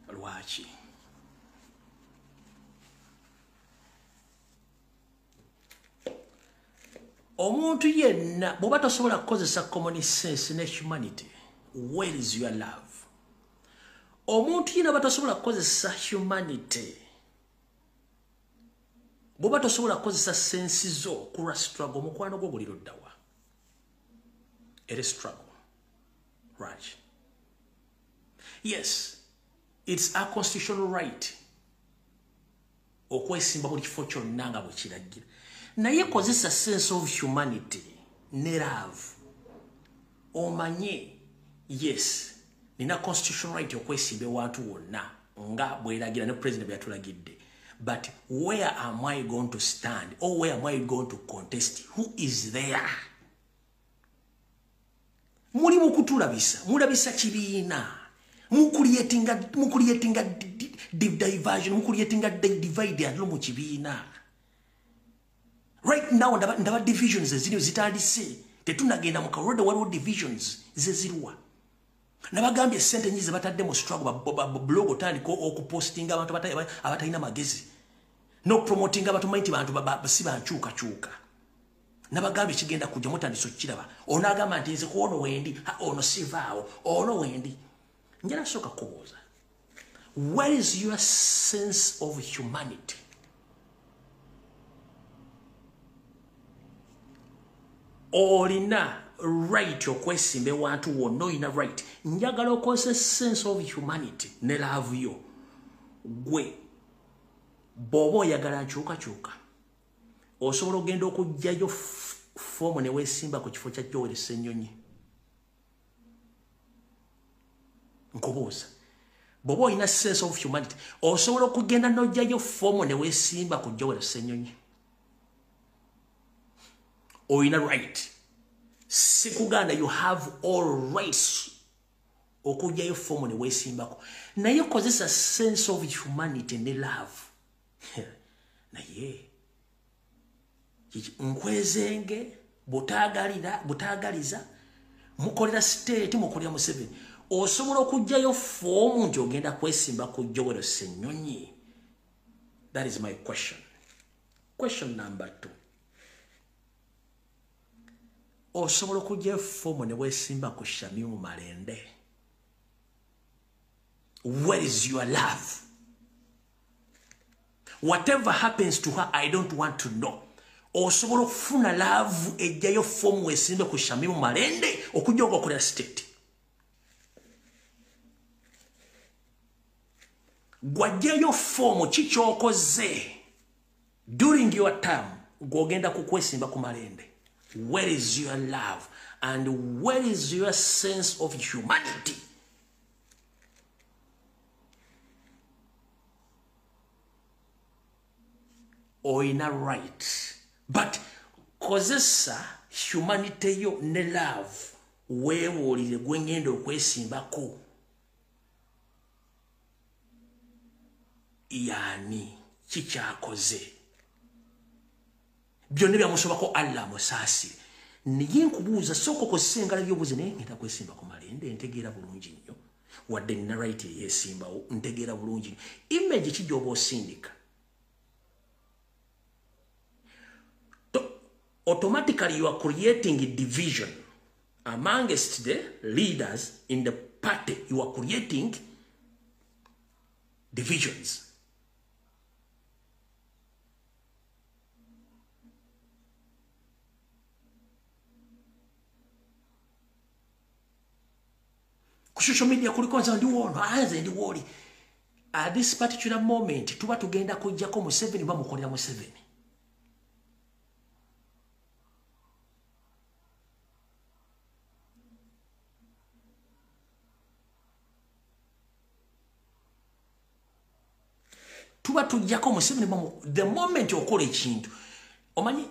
Lwaki? Omuntu yenna bw'oba tosobola kukozesa common sense ne humanity, where is your love? Omuntu yenna bw'oba tosobola kukozesa humanity, bw'oba tosobola kukozesa sense zo kulwa struggle, omukwano gwo guli ludda wa? Eri struggle. Right? Yes, it's our constitutional right okwesimba buli kifo kyonna nga bwe kiragira. Naye kozesa sense of humanity ne love. Omanye, yes, nina constitutional right okwesimba ewantu wonna nga bweragira ne president bwe yatulagidde. But where am I going to stand? Or where am I going to contest? Who is there? Muli mukutulabisa, mulabisa kibiina. Mucreatinga diversion, mucreatinga divide and mu kibiina. Right now ndaba divisions eziriyo zitandise. Tetunagenda mu kalonda, waliwo divisions zeziriwa. Nabagambye sente nyingi zebatadde mu struggle, blog otandika okupostinga abantu abatalina magezi. No promoting abantu manyi nti bantu si bankyukakyuka. Nabagambye kigenda kujja mutandise okukiraba. Ono agamba nti nze ku ono wendi, ono sivaawo, ono wendi. Njala sooka kubuuza. Where is your sense of humanity? Olina right okwesimba ewantu wonna, olina right. Njagala okozesa sense of humanity ne love yo. Gwe bw'oba oyagala nkyukakyuka, osobola ogenda okuggyayo foomu ne weesimba ku kifo kya Joel Ssenyonyi. Nkubuuza, bw'oba olina sense of humanity, osobola okugenda n'oggyayo foomu ne weesimba ku Joel Ssenyonyi. Olina right. Sikuganda, you have all rights okuggyayo foomu ne weesimbako. Naye kozesa sense of humanity ne love. Naye nkwezenge butaagaliza mukolera state, mukolera Museveni. Osobola okuggyayo foomu nti ogenda kwesimba ku Joel Ssenyonyi? That is my question. Question number 2. Osobola okuggyayo foomu ne weesimba ku Shamim Malende? Where is your love? Whatever happens to her, I don't want to know. Osobola okufuna love ejjayo foomu weesimbe ku Shamim Malende okujja okokolera state? Gwajjayo foomu, ki ky'okoze during your term gw'ogenda kukwesimba ku Malende? Where is your love and where is your sense of humanity? Oyina right, but kozesa humanity yo ne love, weebuulire gwe ngenda okwesimbako yaani, kikyakoze byonna byamusobako, Allah amusaasire. Naye nkubuuza, sooka okozesa engalo by'obuuze, naye ngenda kwesimba ku Malende, ntegeera bulungi nnyo, wadde nina right eyeesimbawo, ntegeera bulungi nnyo image ki gy'oba osindika. Automatically you are creating a division amongst the leaders in the party. You are creating divisions. Ku social media kuliko nze ndi wono, nze ndi woli. At this particular moment tuba tugenda kujjako Museveni, bamukolera Museveni. Tuba tujjako Museveni. The moment okola ekintu, omanyi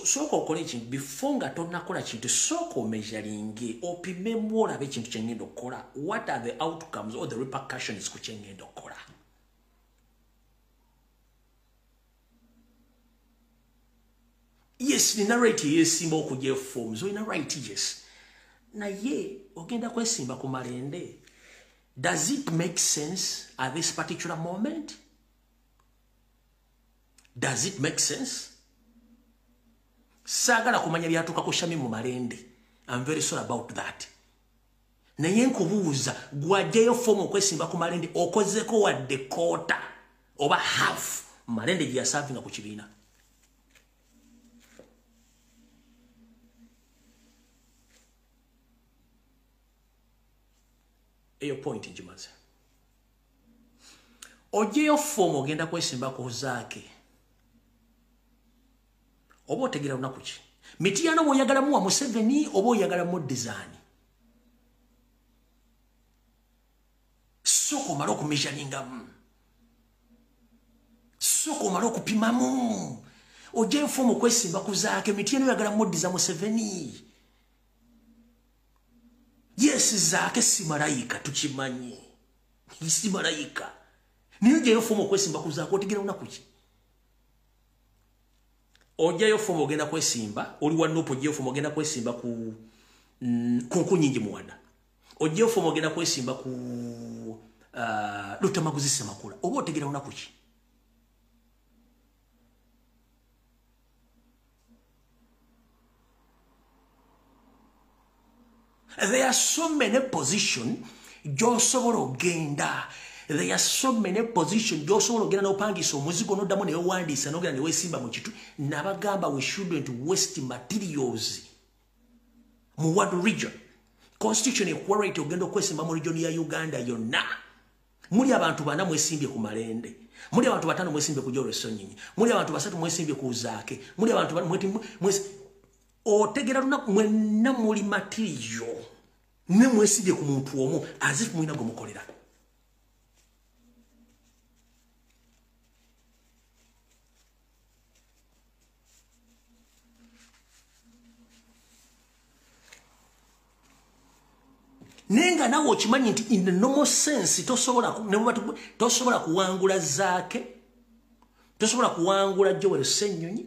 sooka okola ekintu, before nga tonnakola kintu, sooka omeasuringe, opimemu, olabe ekintu kyengenda okukola, what are the outcomes or the repercussions ku kyengenda okukola. Yes, nina right yesimba okujja forms, olina right, yes, naye ogenda kwesimba ku Malende. Does it make sense at this particular moment? Does it make sense? Saagala kumanya byatuuka ku Shamimu Malende. I'm very sorry about that. Naye nkubuuza, gwajjayo fomu okwesimba ku Malende, okozeko wadde quarter oba half Malende gye yaservinga ku kibiina? Eyo point ngimaze. Ojjeyo fomu ogenda kwesimba ku Zaake, oba otegera lunaku ki? Mityana oba oyagalamu wa Museveni oba oyagalamu design, sooka omale okumeasuringamu, sooka omale okupimamu. Ojjayo fomu okwesimba ku Zaake, Mityana oyagala muddiza Museveni. Yes, Zaake si malayika, tukimanyi si malayika, naye ojjayo fomu okwesimba ku Zaake, otegera lunaku ki? Ojjayo fomu ogenda kwesimba, oli wa NUP, ojjayo fomu ogenda kwesimba ku Nkunyingi Muwada, ojjayo fomu ogenda kwesimba ku Lutamaguzi Ssemakula, oba otegera lunaku ki? There are so many position gy'osobola ogenda. There are so many position gy'osobola ogenda n'opangisa omuzigo n'oddamu newewandiisa n'ogenda neweesimba mu kitu. Nabagamba, we shouldn't waste materials mu one region. Constitution ekuwa right ogenda okwesimba mu region ya Uganda yonna. Muli abantu bana mwesimbye ku Malende, muli abantu 5 mwesimbye ku Joel Ssenyonyi, muli abantu 3 mwesimbye ku Zaake, muli abantu otegera lunaku, mwenna muli material ne mwesibye ku muntu omu as if mulina gwemukolera. Naye nga nawe okimanyi nti in the normal sense tosobola kuwangula Zaake, tosobola kuwangula Joel Ssenyonyi,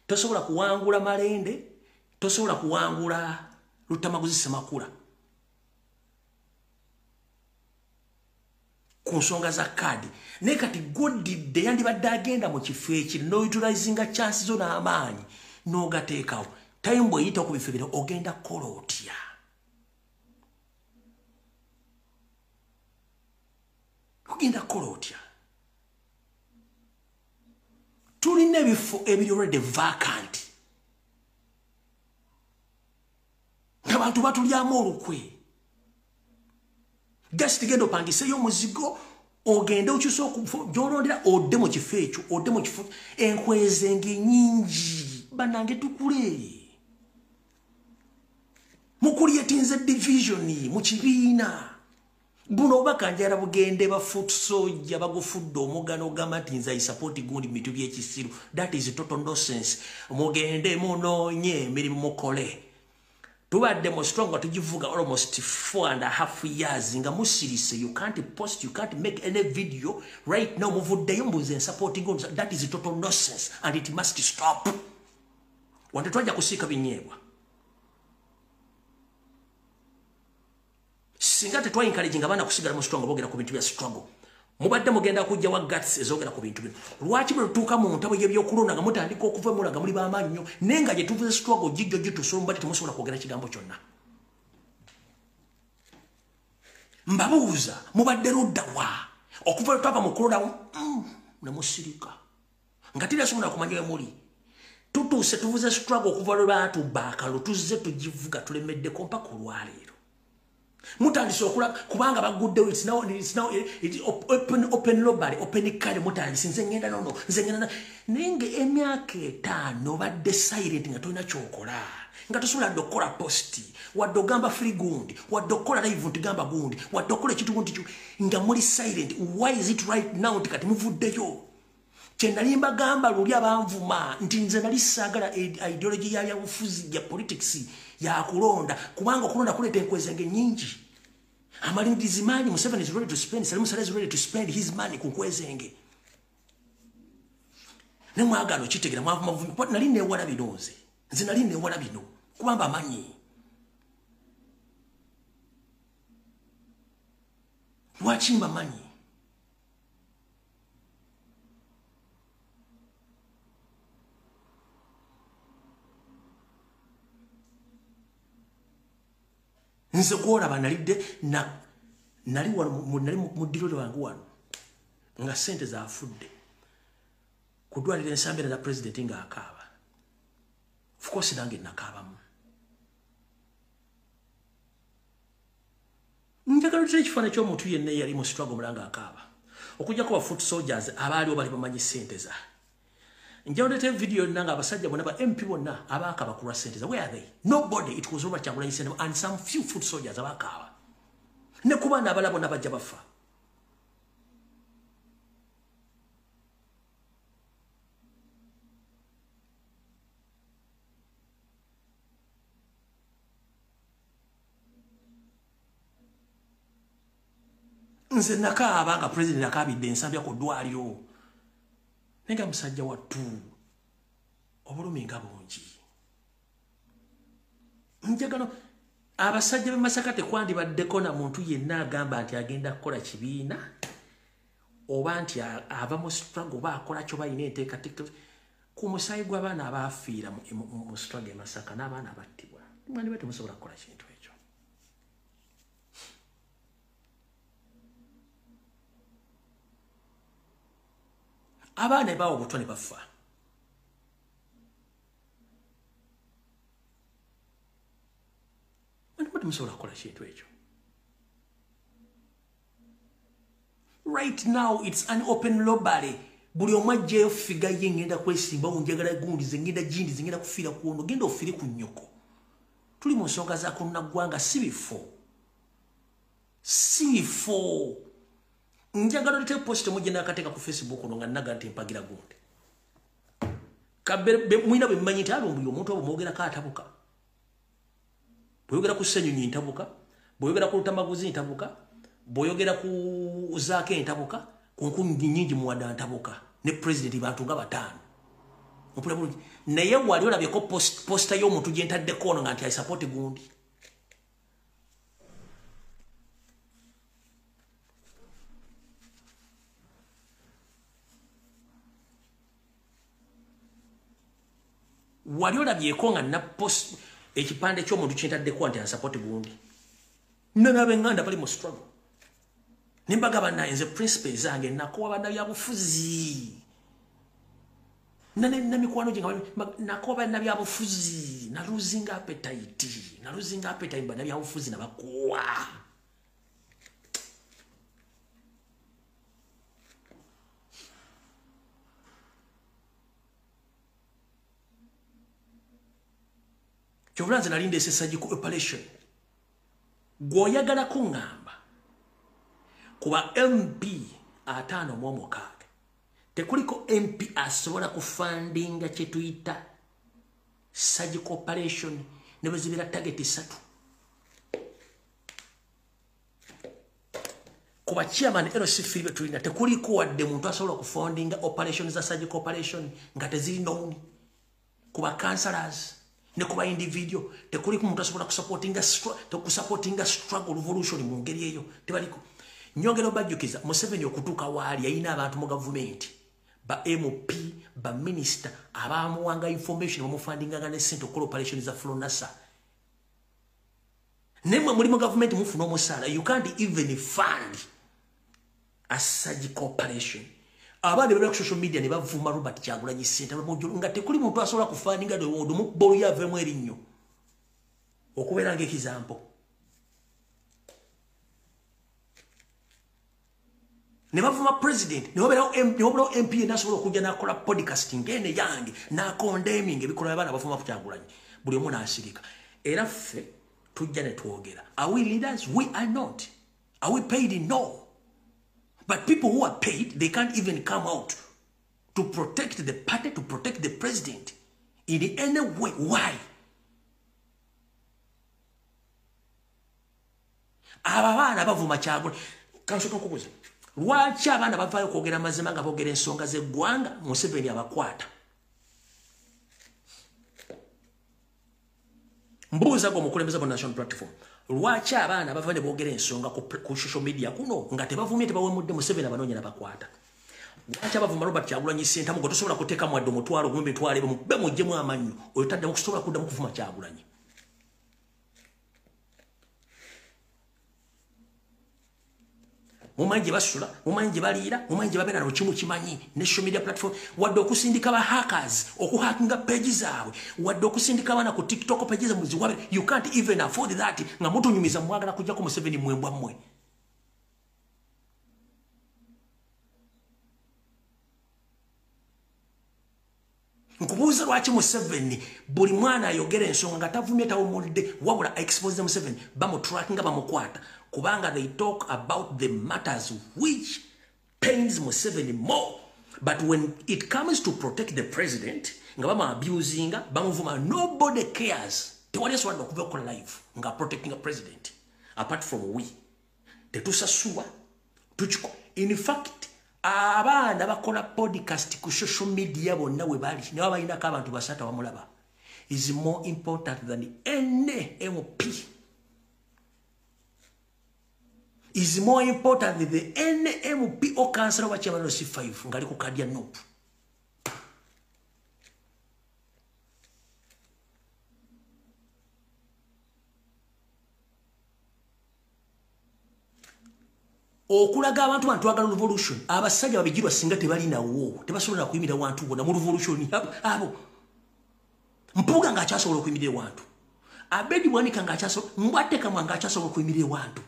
tosobola kuwangula Malende, tosobola kuwangula Lutamaguzi Ssemakula ku nsonga za kaadi. Naye kati godidde yandibadde agenda mu kifo ekiri n'outilizinga chance zo n'amaanyi n'ogateekawo. Time bw'eyita ku bifo bino, ogenda kukola otya? Ogenda kukola otya? Tulina ebifo ebiri already vacant, abantu batulyamu olukwe. Just genda opangiseyo omuzigo, ogende okyuse gy'olondera, odde mu kifo ekyo, odde mu kifo. Enkwezenge nyingi, bannange, tukule. Mucreatinze division mu kibiina. Buno obubaka njagala bugende ba foot soldier bagufudde omugano ogamba nti nze I support gundi bintu by'ekisiru. That is total nonsense. Mugende munoonye emirimu mukole. Tubadde mu strong nga tugivuga almost 4.5 years nga musirise. You can't post, you can't make any video. Right now muvuddeyo mbuze supporting gundi. That is total nonsense and it must stop. Wante twajja kusiika binyeebwa. Singa tetwa encouraging abaana kusigala mu struggle bogera ku bintu bya struggle. Mubadde mugenda kujja wa guts ezogera ku bintu bino. Lwaki bwe tutuuka mu ntabo y'ebyokulonda nga mutandika okuva mulaga muli b'amaanyi nnyo, naye nga gye tuvuze struggle gijjo gitusobola mubadde temusobola kwogera kigambo kyonna. Mbabuuza mubadde ludda wa? Okuva lwe twava mu kulonda ne musirika. Nga terasobola kumanya we muli. Tutuuse tuvuze struggle okuva lwe baatubba akalulu, tuzze tugivuga tulemeddeko mpaka olwaleero. Mutandise okula kubanga baguddewo. It's now it open robbery, open carry. Mutandise nze ngenda nono nze ngenda naye nga emyaka 5 badde silent nga tolina kyokola, nga tosobola dde okukola post, wadde ogamba free gundi, wadde okukola live nti gamba gundi, wadde okukola ekintu gundi, nga muli silent. Why is it right now nti kati muvuddeyo? Kye nali mbagamba luli abanvuma nti nze nali saagala ideology ya byabufuzi ya politics ya kulonda, kubanga okulonda kuleeta enkwezenge nnyingi. Amalindizi mangi. Museveni is ready to spend, Salim Saleh is ready to spend his money ku nkwezenge. Ne mwagala okitegera mwavuma. Nali neewala bino nze nali neewala bino kubanga amanyi. Lwaki mbamanyi? Nze kwolaba nalidde nali wano, nali mu ddiro lwange wano nga ssente zaafudde ku ddwaliro ensambira za pulezidenti ng'akaaba. Of course nange nakaabamu. Njagala otera ekifaananyi ky'omuntu yenna eyali mu struggle omulala ng'akaaba, okuggyako ba foot soldiers abaaliwo bali bamanyi ssente za. Njagala oleete video yonna nga abasajja bonna ba MP bonna abaakaaba ku lwa ssente za. Where are they? Nobody. It was Robert Kyagulanyi Ssentamu and some few foot soldiers abaakaaba. Ne ku baana abalala bonna bajja bafa. Nze nakaaba nga pulezidenti nakaabidde ensambya ku ddwaliro. Naye nga musajja wattu obulumi nga bungi. Njagala abasajja b'e Masaka tekwandibaddeko na muntu yenna agamba nti agenda kukola kibiina oba nti ava mu struggle oba akola kyo balina enteekateeka ku musaayi gw'abaana abaafiira mu struggle e Masaka n'abaana abattibwa. Mwandiba temusobola kukola kintu ekyo. Abaana bawo obutwa ne bafa. Mwandiba temusobola kukola kintu ekyo. Right now it's an open robbery. Buli omu aggyeyo figure ye, ngenda kwesimbawo, njagala gundi, ze ngenda gindi, ze ngenda kufiira ku ono, genda ofiire ku nnyoko. Tuli mu nsonga za kunnaggwanga, si bifo. Si bifo. Njagala oleete post mujje n'akateeka ku Facebook ono nga nnaga nti mpagira gundi. Mulina bwe mmanyi nti alumbuye omuntu obwo mwogerako atabuka. Bw'oyogera ku Ssenyonyi ntabuka, bw'oyogera ku Lutamaguzi ntabuka, bw'oyogera ku Zaake ntabuka, ku nkumi nnyingi muwadde ntabuka, ne pulezidenti bantu nga 5. Mpulira bulungi. Naye wali olabyeko posta y'omuntu gye ntaddeko ono nga nti I support gundi. Wali olabyeko nga na post ekipande ky'omuntu kye ntaddeko nti I support gundi. N'ab'enganda bali mu struggle. Ne mbagamba naye nze principle zange nakowa bannabyabufuzi. Namikwano gye nakowa bannabyabufuzi, na losing appetite, na losing appetite bannabyabufuzi nabakowa. Kyovula nze nali ndeese surgical operation. Gw'oyagala kuŋŋamba Kuba MP 56 tekuliko MP asobola kufundinga kye tuyita surgical operation ne bwe target 3. Kuba chairman LC3 be tulina tekuliko wadde muntu asobola kufundinga operation za surgical operation nga teziri known. Kuba councillors ne kuba individual tekuliko muntu asobola kusupportinga struggle revolution mu ngeri eyo tebaliko. Nyongera bajjukiza Museveni okutuuka waali yayina abantu mu gavumenti ba MP ba minister abamuwanga information bamufundinganga ne ssente okukola operation za Flonasa. Nemwe muli mu gavumenti mufuna omusaala, you can't even fund a surgical operation. Abaana bebera ku social media ne bavuma Robert Kyagulanyi Ssentamu nga tekuli muntu asobola kufundinga mu bolu yavemu erinnyo okubeera ng'example. Ne bavuma president, ne waberawo MP nasobola okujja n'akola podcast ng'ene yange n'akondeming ebikolwa by'abaana bavuma Kyagulanyi, buli omu n'asirika. Era ffe tujja ne twogera. Are we leaders? We are not. Are we paid? No. But people who are paid, they can't even come out to protect the party, to protect the president in any way. Why? Abo abaana bavuma Kyagulanyi. Kansooka nkubuuza, lwaki abaana bavaayo okwogera amazima nga boogera ensonga z'eggwanga Museveni abakwata? Mbuuza gwe omukulembeze mu National Platform, lwaki abaana bava ne boogera ensonga ku social media kuno nga tebavumye tebawemudde Museveni abanoonya n'abakwata? Lwaki abavuma Robert Kyagulanyi Ssentamu gwe tosobola kuteekamu wadde omutwalo gumu emitwalo ebiri mube muggyemu amannyo oyo taddamu kusobola kuddamu kuvuma Kyagulanyi? Mumanyi gye basula, mumanyi gye baliira, mumanyi gye babeera, kimu kimanyi ne social media platform, wadde okusindika ba hackers okuhackinga page zaabwe, wadde okusindika abaana ku TikTok page zaabwe ziwabe, you can't even afford that nga mutunyumiza mwagala kujjako Museveni mwembwa mmwe. Nkubuuza lwaki Museveni buli mwana ayogera ensonga nga tavumye tawumulidde wabula expose Museveni bamutrackinga bamukwata, kubanga they talk about the matters which pains Museveni more. But when it comes to protect the president nga bamu abusinga bamuvuma, nobody cares. Tewali asobola okuva okukola live nga protecting a president apart from we. Tetusasula tukiko. In fact abaana bakola podcast ku social media bonna we bali ne babalinako abantu basatu abamulaba is more important than any MP, is more important than the any MP or councillor wa chairman C5 ngali ku kadi ya NUP. Okulaga abantu bantu twagala revolution, abasajja babigirwa singa tebalinawo tebasobola kuyimirira wantu bonna mu revolution. Abo Mpuuga ng'akyasobola okuyimirira wantu, Abedi Bwanika ng'akyasobola, Mbwatekamwa ng'akyasobola okuyimirira wantu.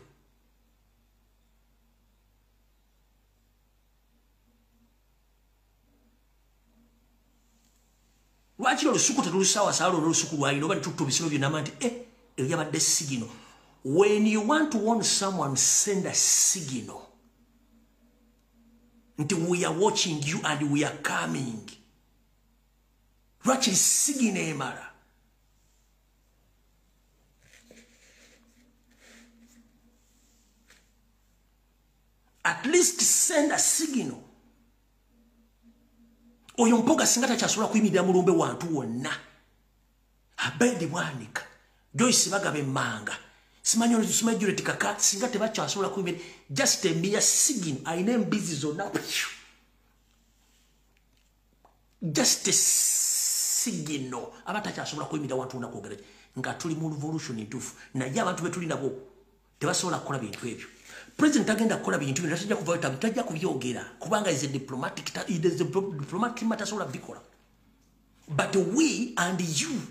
Lwaki olusuku tetulusaawasaala olw'olusuku lwalina oba ne tutta ebisolo byonna nti eyo yabadde signal. When you want to warn someone, send a signal. Nti we are watching you and we are coming. Lwaki signal emala? At least send a signal. Oyo Mpuuga singa takyasobola kuyimirira mulumbe wantu wonna. Abedi Bwanika, Joyce Bagabe Emmanga, simanyi simanyi Juliet Kaka singa tebakyasobola kuyimirira, just a mere signal ayina embizi zonna. Just a signal aba takyasobola kuyimirira wantu wonna kwogera nga tuli mu revolution entuufu, naye abantu be tuli nabo tebasobola kukola bintu ebyo. President agenda kukola bintu bino tajja kuvayo, tajja kubyogera kubanga is a diplomatic, it is a diplomatic matter, asobola bikola. But we and you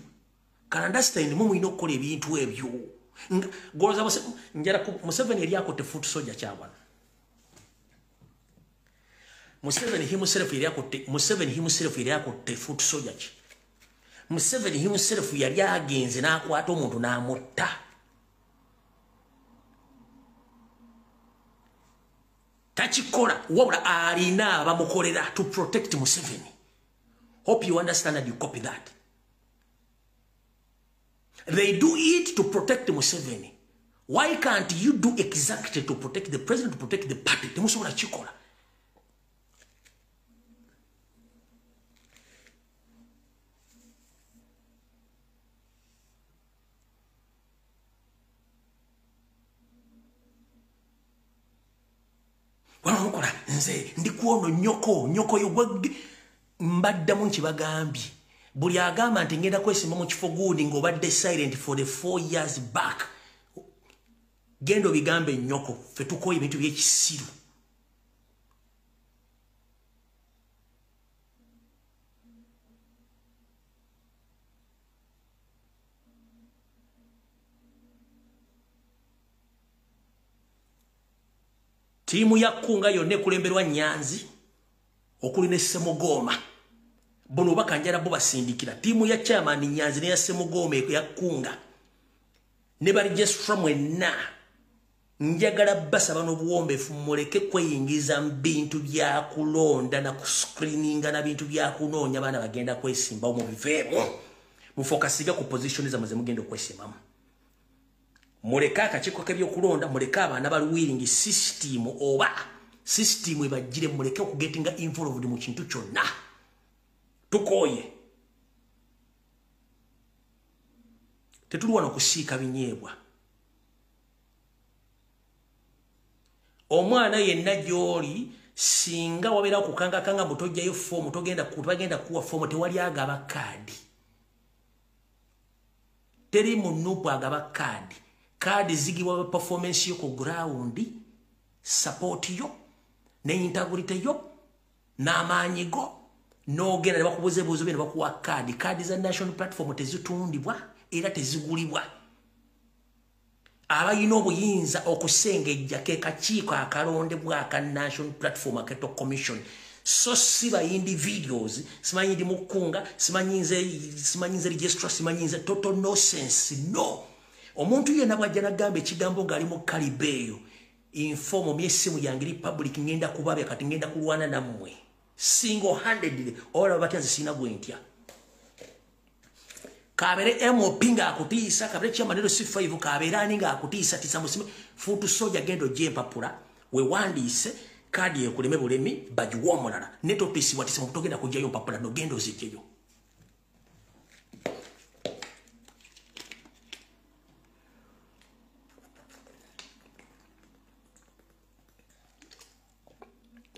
can understand mu mulina okukola ebintu ebyo. Goloza njala Museveni yali akutte foot soldier kyabwana. Museveni himself yali akutte, Museveni himself yali akutte foot soldier ki. Museveni himself yali agenze n'akwata omuntu n'amutta. Takikola wabula alina abamukolera to protect Museveni. Hope you understand and you copy that. They do it to protect Museveni. Why can't you do exactly to protect the president, to protect the party? Temusobola kikola. Wanokola nze ndi kuono nyoko nyoko yo mbaddamu nkibagambye. Buli agamba nti ngenda kwesimba mu kifo gundi ng'obadde silent for the 4 years back. Gendo bigambe nyoko ffe tukoye ebintu by'ekisiru. Tiimu ya Kunga yonna ekulemberwa Nyanzi okuli ne Ssemugoma. Bono bakanjala bo basindikira. Tiimu ya chairman Nyanzi ne ya Ssemugoma ya Kunga. Ne bali gestra mwenna. Njagala basaba n'obuwombeefu muleke kweyingiza mu bintu bya kulonda na kuscreeninga na bintu bya kunoonya baana bagenda kwesimbawo mu biveemu. Mufokasiga ku position zammwe ze mugenda okwesimbamu. Muleke akakiiko k'ebyokulonda, muleke abaana bali willing system oba system ebajjire, muleke okugetinga involved mu kintu kyonna. Tukooye. Tetuli wano kusiika binyeebwa. Omwana yenna gy'oli singa wabeera okukangakanga mbu tojjayo foomu, togenda kuwa foomu, tewali agaba kaadi. Teri munupu agaba kaadi. Kaadi zigibwa performance yo ku ground, support yo, ne integrity yo, n'amaanyi go, n'ogenda ne bakubuuza ebibuuzo bye ne bakuwa kaadi. Kaadi za national platform tezitundibwa era tezigulibwa. Abalina obuyinza okusengejja ke kakiiko akalondebwa aka national platform aketo commission. So si ba individuals, simanyi ndi mukunga, simanyi nze registrar, simanyi nze total nonsense. No. Omuntu yenna bw'ajja n'agamba ekigambo ng'ali mu kalibeeyo, inform me essimu yange eri public, ngenda kubabya kati ngenda kulwana nammwe. Single handedly, olaba batya nze sirina gwe ntya. Kabere MOP ng'akutiisa, kabere chairman C5, kabere ani ng'akutiisa tisa musime futu soja gendo jempapula wewandiise kaadi ekuleme bulemi bagiwa omulala ne totiisibwa tiisa togenda kujjayo mpapula no gendo ozijjeyo.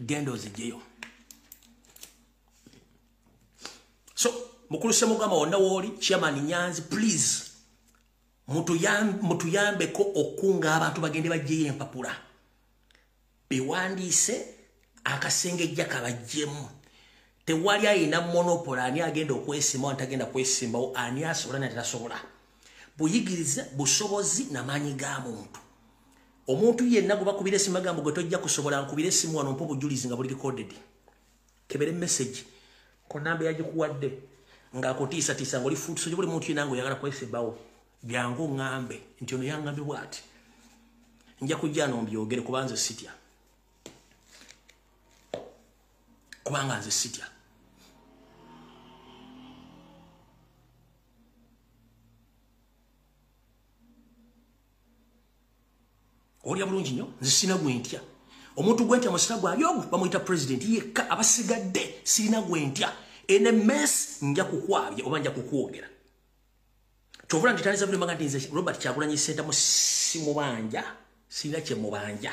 Gendo ozijjeyo. So mukulu Ssemugama wonna wooli, chairman Nyanzi, please mutuyambeko okunga abantu bagende bajjeyo empapula bewandiise akasengejja kabajjemu. Tewali ayina monopoly ani agenda okwesimbawo ani tagenda kwesimbawo, ani asobola ani tasobola. Buyigirize busobozi n'amaanyi ga muntu. Omuntu yenna gwe bakubira essimu agamba gwe tojja kusobola, nkubira essimu wano mpa obujulizi nga buli recorded. Kebere message ku namba yagikuwadde ng'akutiisatiisa ng'oli foot soldier, buli muntu yenna ng'oyagala kwesimbawo byangu ŋŋambe nti ono yaŋŋambye bw'ati. Nja kujja no mbyogere kuba nze sitya. Kubanga nze sitya. Olya bulungi nnyo, nze sirina gwe ntya. Omuntu gwe ntya musira gwali ogwo bamuyita president yekka, abasigadde sirina gwe ntya. Ene mess nja kukwabya oba nja kukwogera. Kyovula ntitandisa buli mbaga nti nze Robert Kyagulanyi Ssentamu simubanja, sirina kye mubanja.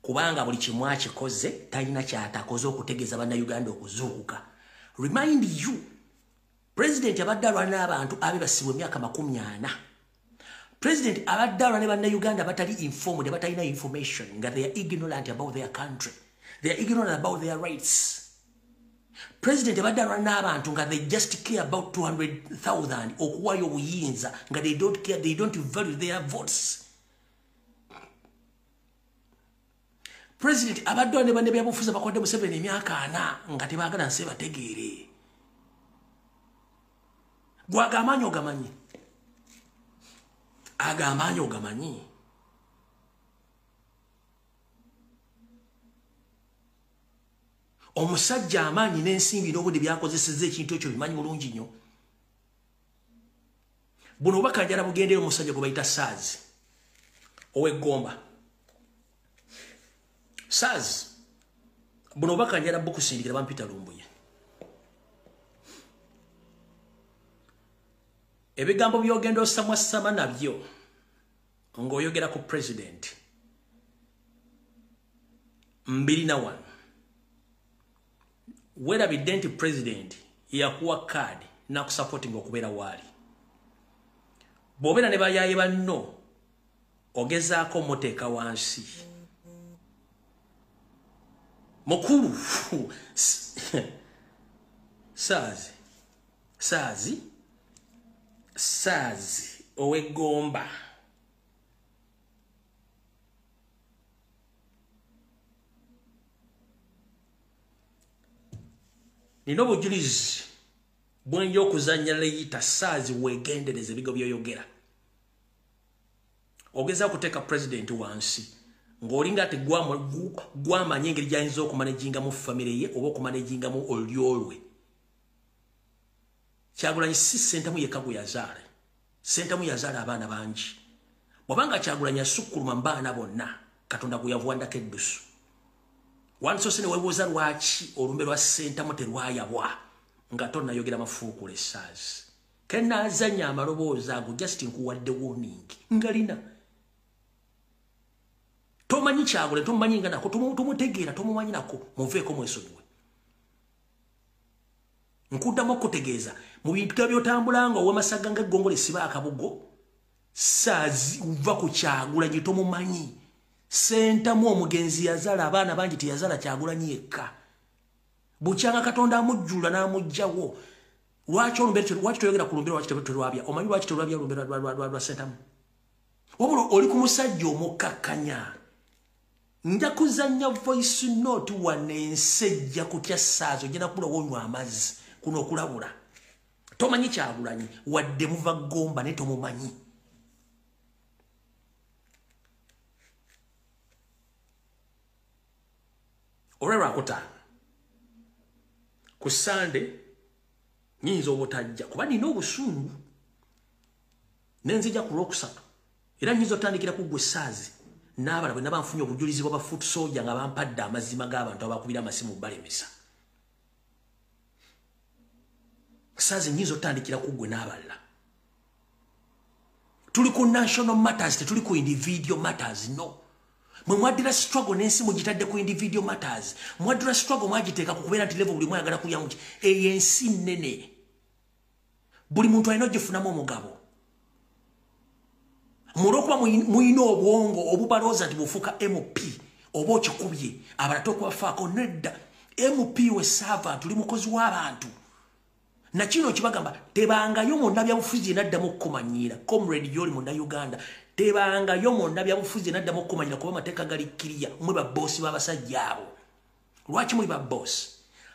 Kubanga buli kimu akikoze talina ky'atakoze okutegeeza Bannayuganda okuzuukuka. Remind you, president abadde alwana n'abantu abebasibwa emyaka 40. President abadde alwana ne Bannayuganda abatali informed, abatalina information, nga they are ignorant about their country. They are ignorant about their rights. President abadde alwana n'abantu nga they just care about 200,000 okuwayo obuyinza, nga they don't care, they don't value their votes. President abadde ne banne byabufuzi bakodde Museveni emyaka 40 nga tebaagala nsi bategeere. Gw'agamaanyi ogamanyi. Agamaanyi ogamanyi. Omusajja amaanyi n'ensimbi n'obudde byakozesezza ekintu ekyo bimanyi bulungi nnyo. Buno obubaka njala bugendera omusajja gwe bayita Saazi ow'eggomba. Saazi, buno obubaka njala bukusindikira, bampita Lumbuye. Ebigambo by'ogenda osamwasama nabyo ng'oyogera ku president mbirina wano. Weerabidde nti president yakuwa kaadi n'akusupportinga okubeera waali. Bw'obeera ne bayaaye banno ogezaako omuteeka wansi. Mukulu Saazi, Saazi, Saazi ow'eggomba. Nina obujulizi bwenja okuzannya leyita. Saazi, weegendereza ebigo by'oyogera. Ogezaako okuteeka pulezidenti wansi ng'olinga ati gwamanyi engeri gy'ayinza okumanagingamu famire ye oba okumanagingamu olulyo lwe. Kyagulanyi si Ssentamu yekka gwe yazaala. Ssentamu yazaala abaana bangi. Bw'abanga Kyagulanyi asukkuluma mu baana bonna Katonda gwe yavuwandako eddusu. Wansoose ne weebuuza lwaki olumbe lwa Ssentamu terwayabwa nga tonnayogera mafuukule. Saazi, kenaazannya amaloboozi ago, just nkuwadde warning ngalina. Tomanyi Kyagulanyi, tomumanyi nga nako tomutegeera, tomumanyi nako. Muveeko, mwesonyiwe. Nkuddamu okutegeeza mu bintu byotambula nga ow'amasaga nga eggongolo esiba akabugo. Saazi, uva ku Kyagulanyi, tomumanyi. Sentamu omugenzi yazaala abaana bangi, teyazaala Kyagulanyi yekka. Bukyanga Katonda amujjula n'amugjawo, lwaki olumbe, lwaki toyogera ku lumbe? Lwaki terwabya? Omanyi lwaki terwabya olumbe lwa Sentamu? Wabula oli ku musajja omukkakkanya. Nja kuzannya voice note wano, ensi ejja kutya. Saazi, ojja nakula wonywa amazzi. Kuno okulabula, tomanyi Kyagulanyi wadde muva Gomba, naye tomumanyi. Olwe lwakutaano ku Sande nyinza obutajja kuba nina obusungu, nenzija ku lwokusatu. Era nyinza otandikira ku gwe Saazi n'abala bwe naba nfunye obujulizi bwa ba foot soldier nga bampadde amazima g'abantu abakubira amasimu balemesa. Saazi, nyinza otandikira ku gwe n'abalala. Tuli ku national matters, tetuli ku individual matters. No, mwe mwaddira struggle n'ensi mugitadde ku individual matters. Mwaddira struggle mwagiteeka ku kubeera nti level buli mwayagala kulya muki. Eyo ensi nnene, buli muntu alina ogifunamu omugabo. Mulwokuba muyina obwongo obubalooza nti bufuuka MP oba okikubye, abalala tokubafaako. Nedda, MP we servant, oli mukozi w'abantu. Nakino kibagamba, tebangayo munnabyabufuzi yenaddamu okukumanyiira. Comrade gyoli Munnayuganda, tebangayo munnabyabufuzi yenaddamu okukumanyiira, kuba amateeka gali kkiriya. Mwe baboosi b'abasajja abo. Lwaki muli baboosi?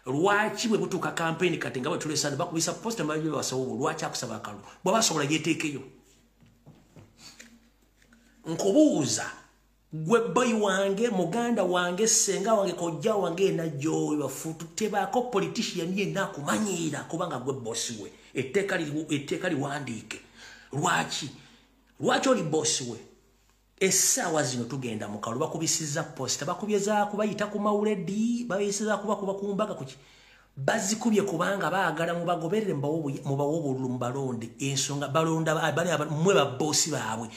Lwaki bwe butuuka kampeni kati nga bwe tulesana bakubisa poster basawo? Lwaki akusaba akalulu bw'aba asobola yeteekeyo? Nkubuuza gwe, boy wange, muganda wange, senga wange, kojja wange, enajjo bafutu, tebaako politician yenna akumanyiira kubanga gwe bosi we. Etteeka liwandiike. Lwaki oli bosi we? Essaawa zino tugenda mu kalulu, bakubisiza poster, bakubyeza kubayita ku mawuledi, bayisiza kubakuba ku mbaga kuki. Bazikubye kubanga baagala mubagoberere, mubawe obululu, mubalonde. Ensonga balonda bali mmwe baboosi baabwe.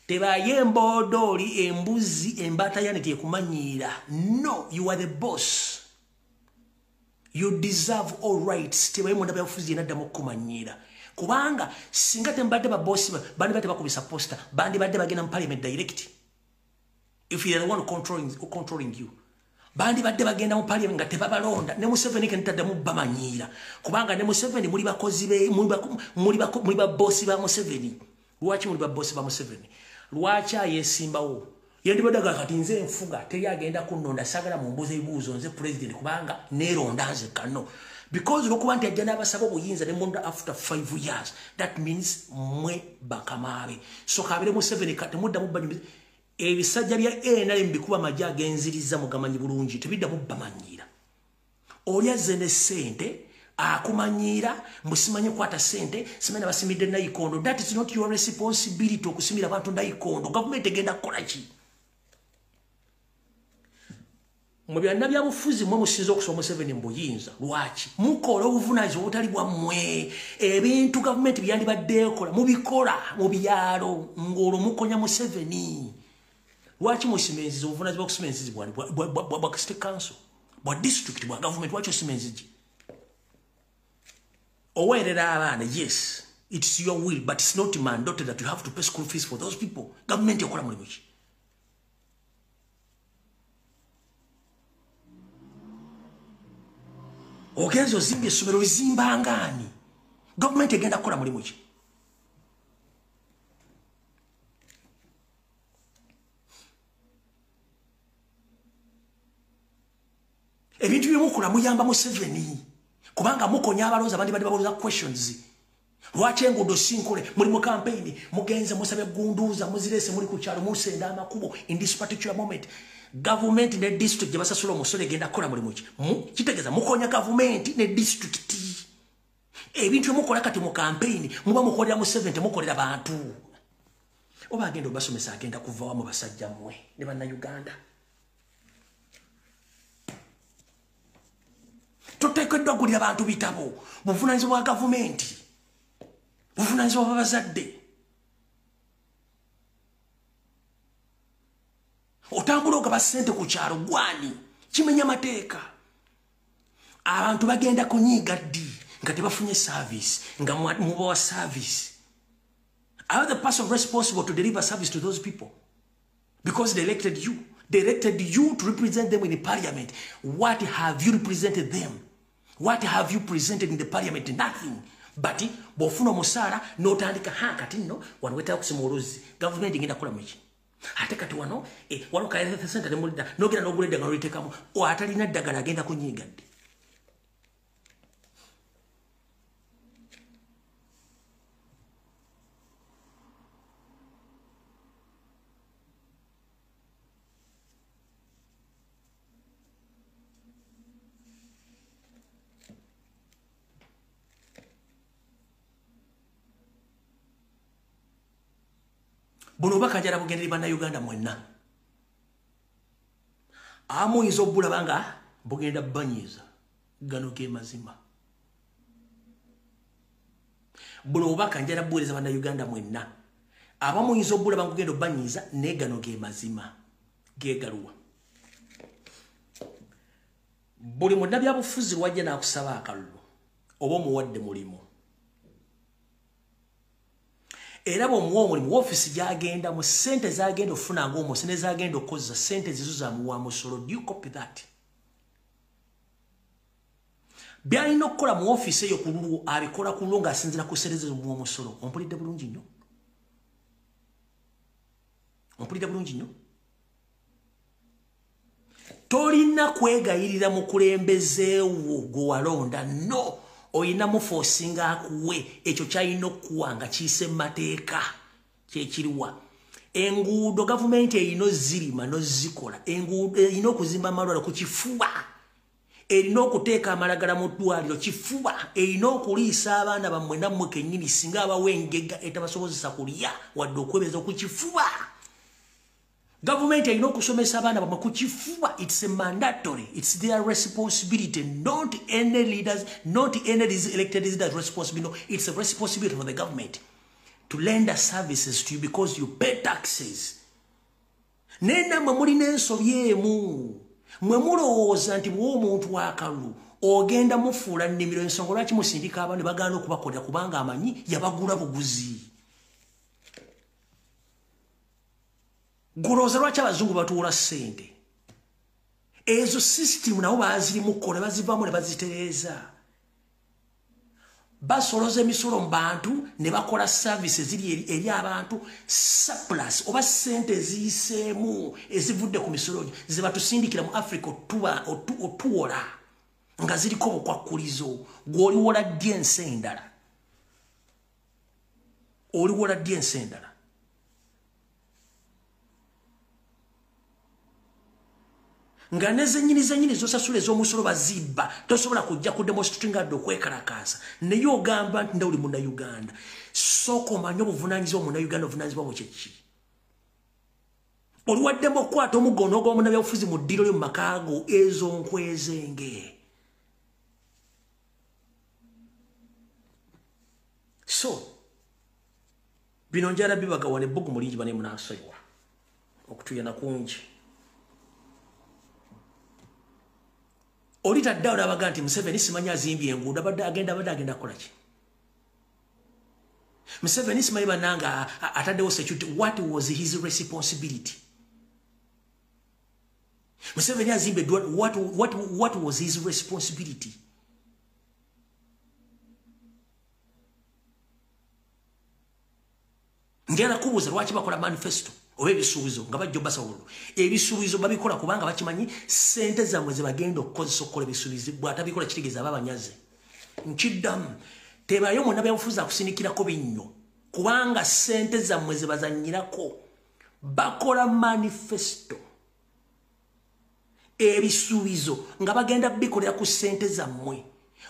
Tebaye embodooli, embuzi, embaata yani tekumanyiira. No, you are the boss, you deserve all rights. Tebaye munda byabufuzi yenaddamu okukumanyiira, kubanga singa tembadde baboosi, bandibadde bakubisa poster, bandibadde bagenda mu parliament direct. If you are the one controlling you, bandibadde bagenda mu parliament nga tebabalonda. Ne Museveni kenitaddamu bamanyiira, kubanga ne Museveni muli bakozi be, muli baboosi ba Museveni. Lwaki muli baboosi ba Museveni? Lwaki ayesimbawo yandibadde kati nze nfuga, teri agenda kunnonda, sagala mumbuuza ebibuuzo, nze president kubanga neeronda nze kano? Because olwokuba nti ajja n'abasaba obuyinza ne munda after 5 years, that means mwe bakamaabe. So kabire Museveni temuddamu banyumiza. Ebisajja bya NRM bikuba amagye agenziriza, mugamanyi bulungi, tebiddamu bamanyiira. Oli azze ne ssente akumanyiira, musimanyi kwata ssente, simanyi basimidde nayikondo. That is not your responsibility okusimira abantu nayikondo. Gavumenti egenda kukola ki? Mu byonna byabufuzi mwe musinza okusoma Museveni mu buyinza. Lwaki mukola obuvunaanyizibwa obutali bwammwe? Ebintu gavumenti byandibadde ekola mubikola mu byalo ng'olwo mukonya Museveni. Lwaki musima enzizi? Obuvunaanyizibwa okusima enzizi bwa city council, bwa district, bwa gavumenti. Lwaki osima enzigi? Oweerera abaana, yes, it's your will, but it's not mandated that you have to pay school fees for those people. Gavumenti ekola mulimu ki? Ogenza ozimbye essomero, lizimbangaani? Gavumenti egenda kukola mulimu ki? Ebintu byemukola muyamba Museveni, kubanga mukonya abalonzi abandi bandi babuuza questions. Lwaki enguudo sinkole? Muli mu campaign, mugenze musabe gunduuza, muzirese, muli ku kyalo musenda amakubo. In this particular moment, gavumenti ne district gye basasula omusolo egenda kukola mulimu ki? Kitegeeza mukonya gavumenti ne district. Ebintu byemukola kati mu campaign muba mukolera Museveni, temukolera bantu. Oba agenda obasomesa agenda kuva wa mu basajja mmwe ne bannayuganda? Toteekeddwa kugulira bantu bitabo. Buvunaanyizibwa bwa gavumenti, buvunaanyizibwa bwa bazadde. Otambula ogaba ssente ku kyalo gwani? Kimenya mateeka. Abantu bagenda kunyiiga ddi nga tebafunye service nga mubawa service? Are the person responsible to deliver service to those people? Because they elected you. They elected you to represent them in the parliament. What have you represented them? What have you presented in the parliament? Nothing. But bw'ofuna omusaala n'otandika, ha, kati nno wano wetaaga kusima oluzzi. Gavumenti egenda kukola muki? Ate kati wano waliwo ka health center temulidda, n'ogenda n'ogula eddagala oliteekamu. Atalina ddagala agenda kunyiiga ddi? Buno obubaka njala bugenderi bannayuganda mwenna. Amuyinza obulaba nga bugenda banyiiza, gano ge mazima. Buno obubaka njala buweereza bannayuganda mwenna. Abamuyinza obulaba nga bugenda obanyiiza, naye gano ge mazima. Gegaluwa buli munnabyabufuzi lwajja n'akusaba akalulu oba omuwadde mulimu, era bw'omuwa omulimu, woofiisi gy'agenda mu ssente z'agenda okufuna ng'omusi ne z'agenda okukozesa, ssente zizo zamuwa musolo. Do you copy that? Byalina okukola mu woofiisi eyo ku lulwo abikola ku lulwo ng'asinziira ku ssente zimuwa omusolo. Ompulidde bulungi nnyo? Ompulidde bulungi nnyo? Tolina kwegayirira mukulembezeewo gwe walonda. No, oyina muforcinga akuwe ekyo kyalina okukuwa nga kiyise mu mateeka. Kyekiriwa? Enguudo gavumenti erina ozirima nozikola. Enguudo erina okuzimba, amalwaliro ku kifuba erina okuteeka amalagala mu ddwaliro kifuba, erina okuliisa abaana bammwe nammwe kennyini singa abawa engega etabasobozesa kulya wadde okwebeza ku kifuba. Gavumenti erina okusomesa abaana bammwe ku kifuba. It's a mandatory, it's their responsibility, not any leaders, not any elected leaders' responsibility. No, it's a responsibility for the government to lend services to you because you pay taxes. Naye nammwe mulina ensobi emu. Mwe mulowooza nti bw'owa omuntu akalulu ogenda mufuula nnimiro. Ensonga lwaki musindika abantu ne bagaana okubakolera, kubanga amanyi yabagula buguzi. Gulowooza lwaki abazungu batuwola ssente? Ezo sisitimu nabo bazirimuko ne bazivaamu ne bazitereeza. Basoloza emisolo mu bantu ne bakola service eziri eri abantu. Surplus oba ssente eziyiseemu ezivudde ku misolo gyo ze batusindikira mu Africa otuwola nga ziriko obukwakkulizo. Gw'oliwola ddi ensi endala? Oliwola ddi ensi endala? Nga ne zennyini z'osasula ez'omusolo bazibba, tosobola kujja ku demonstrating adde okwekalakaasa. Naye ogamba nti ndawuli Munnayuganda. Sooka omanye obuvunaanyizibwa Munnayuganda, obuvunaanyizibwa bwo kye ki? Oliwaddemu okukwata omuggo n'ogwa munnabyabufuzi mu ddiiro lyo mu maka go, ezo nkwezenge. So bino njala bibagawana ebbugumu lingi bane munansonyiwa okutuyana kungi. Oli taddawo n'abaga nti Museveni simanyi azimbye enguudo, abadde agenda kukola ki? Museveni simanyi bannanga ataddewo security. What was his responsibility? Museveni azimbye eddwaliro, what was his responsibility? Njagala kubuuza lwaki bakola manifesto oba ebisuubizo nga bajja obasawulo. Ebisuubizo babikola kubanga bakimanyi ssente zammwe ze bagenda okukozesa okukola ebisuubizo. Bw'atabikola kitegeeza aba abanyaze. Nkiddamu, tebayo munnabyabufuzi akusindikirako binnyo kubanga ssente zammwe ze bazannyirako. Bakola manifesto, ebisuubizo nga bagenda bikolera ku ssente zammwe.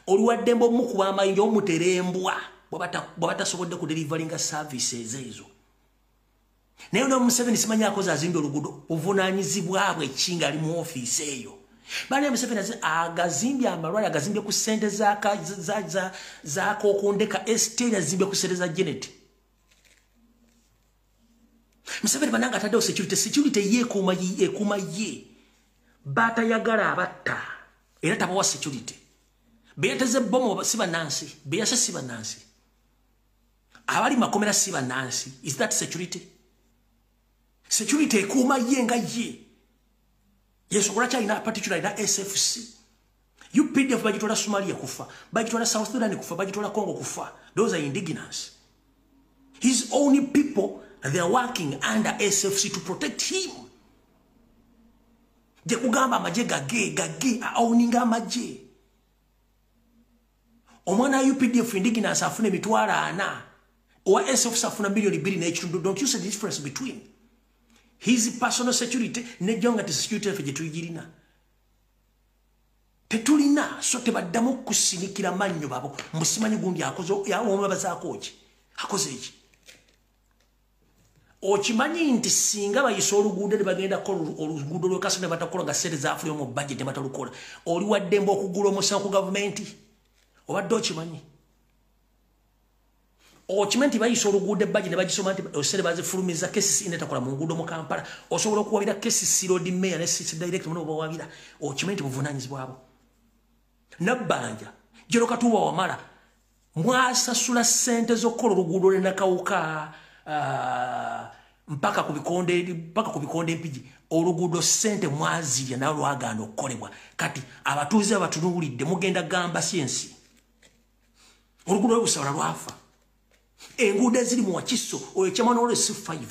Oliwaddembe omukuba amayinja omuterembwa bw'abatasobodde ku deliveringa services ezo. Naye no Museveni simanyi akoze azimbye oluguudo, buvunaanyizibwa bwe ki ng'ali mu ofiisi eyo? Bane Museveni agazimbye amalwaliro, agazimbye ku ssente za Kokundeka Estate, azimbye ku ssente za Janet. Museveni bannange ataddewo security, security ye ekuuma ye. Batayagala abatta era tabawa security. Beyateze bomu si bannansi, beyase si bannansi. Abali makomera si bannansi. Is that security? Security ekuuma ye nga ye. Yesobola kyalina particular ina SFC. UPDF bagitwala Somalia kufa, bagitwala South Sudan kufa, bagitwala Congo kufa. Those are indigenous. His own people, they are working under SFC to protect him. Gye kugamba amagye gage owninga amagye. Omwana UPDF indigenous afuna 400,000, owa SFC afuna 2.5 million. Don't you see the difference between his personal security ne jonga ti security efe gye tuyirina? Tetulina. So tebaddamu kusinikira mannyo babo. Musimanyi gundi akoze omubazaako ki? Akoze eki? Okimanyi nti singa bayisa oluguudo ne bagenda kukola oluguudo lw'e Kaso ne batakola nga ssente zaafunye mu budget ne batalukola, oli waddembe okugula omusango ku gavumenti? Obadde okimanyi? Okimanyi nti bayisa oluguudo ebbagi ne bagisoma nti ssente bazifulumiza KCC netakola mu nguudo mu Kampala, osobola okuwabira KCC Lord Mayor ne CC Director muno bawabira. Okimanyi nti buvunaanyizibwa bwo? Nabbanja Jero Katuba Wamala mwasasula ssente z'okukola oluguudo lw'e Nakawuka mpaka ku bikonde Empigi. Oluguudo ssente mwazirya nawe lwagaana okukolebwa. Kati abatuuze abatunuulidde mugenda gamba si ensi. Oluguudo lw'e lwafa. Enguudo eziri mu Wakiso oyo kyamwana olwo C5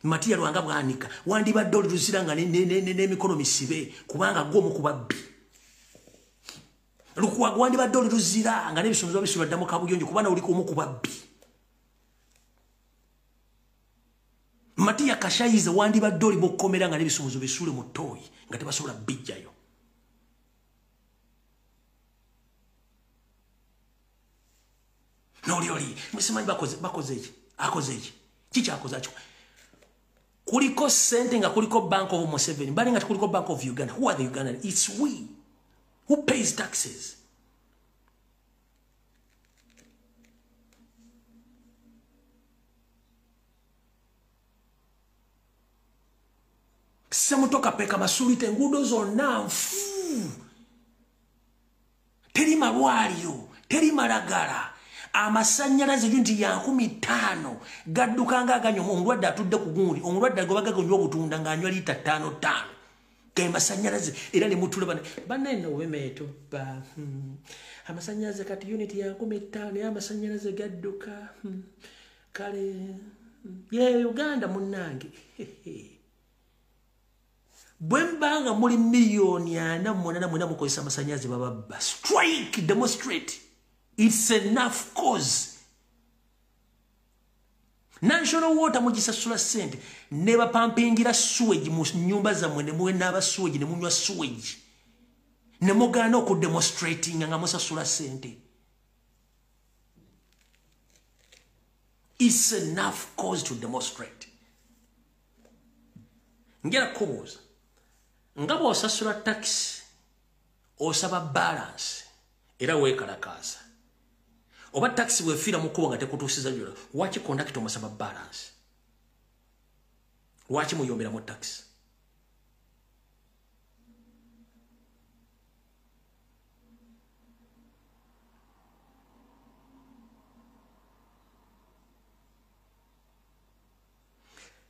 Matiya Lwanga bwanika wandibadde oli luzira nga n'emikono misibe kubanga gwe omu ku babbi. Lukwago wandibadde oli luzira nga n'ebisumuluzo bisula dda mu kabuyonjo kubanga oli omu ku babbi. Matiya Kashayize wandibadde oli mu kkomera nga n'ebisumuluzo bisule mu ttooyi nga tebasobola bijjayo. Noli oli musimanyi bakoze eki? Akoze eki? Kiki akoze akyo? Kuliko ssente nga kuliko Bank of Museveni, bali nga kuliko Bank of Uganda. Who are the Ugandan? It's we who pays taxes. Semutoka peka masulite enguudo zonna nfu, teri malwaliro, teri malagala. Amasannyalaze unit ya 5,000 gadduka nga aganywa. Omulwadde atudde ku gundi, omulwadde agobaga gonywa obutunda ng'anywa liita 5 5 ge masannyalaze. Era ne mutula bane banene owemeeto ba Amasannyalaze kati unit ya 5,000 naye amasannyalaze gadduka. Kale ye Uganda munnange, bwe mbanga muli 48,000,000 mukozesa amasannyalaze bababba. Strike, demonstrate, it's enough cause. National Water mugisasula ssente ne bapampingira sewage mu nyumba zammwe ne muwe n'aba sewage ne munywa sewage ne mugaana okudemonstratinga nga musasula ssente. It's enough cause to demonstrate. Ngera kubuuza nga bw'osasula tax osaba balance era weekalakaasa oba taxi wefiira mu kkubo nga tekutuusiza gy'ola, waki kondakita omusaba balance? Lwaki muyombera mu taxi?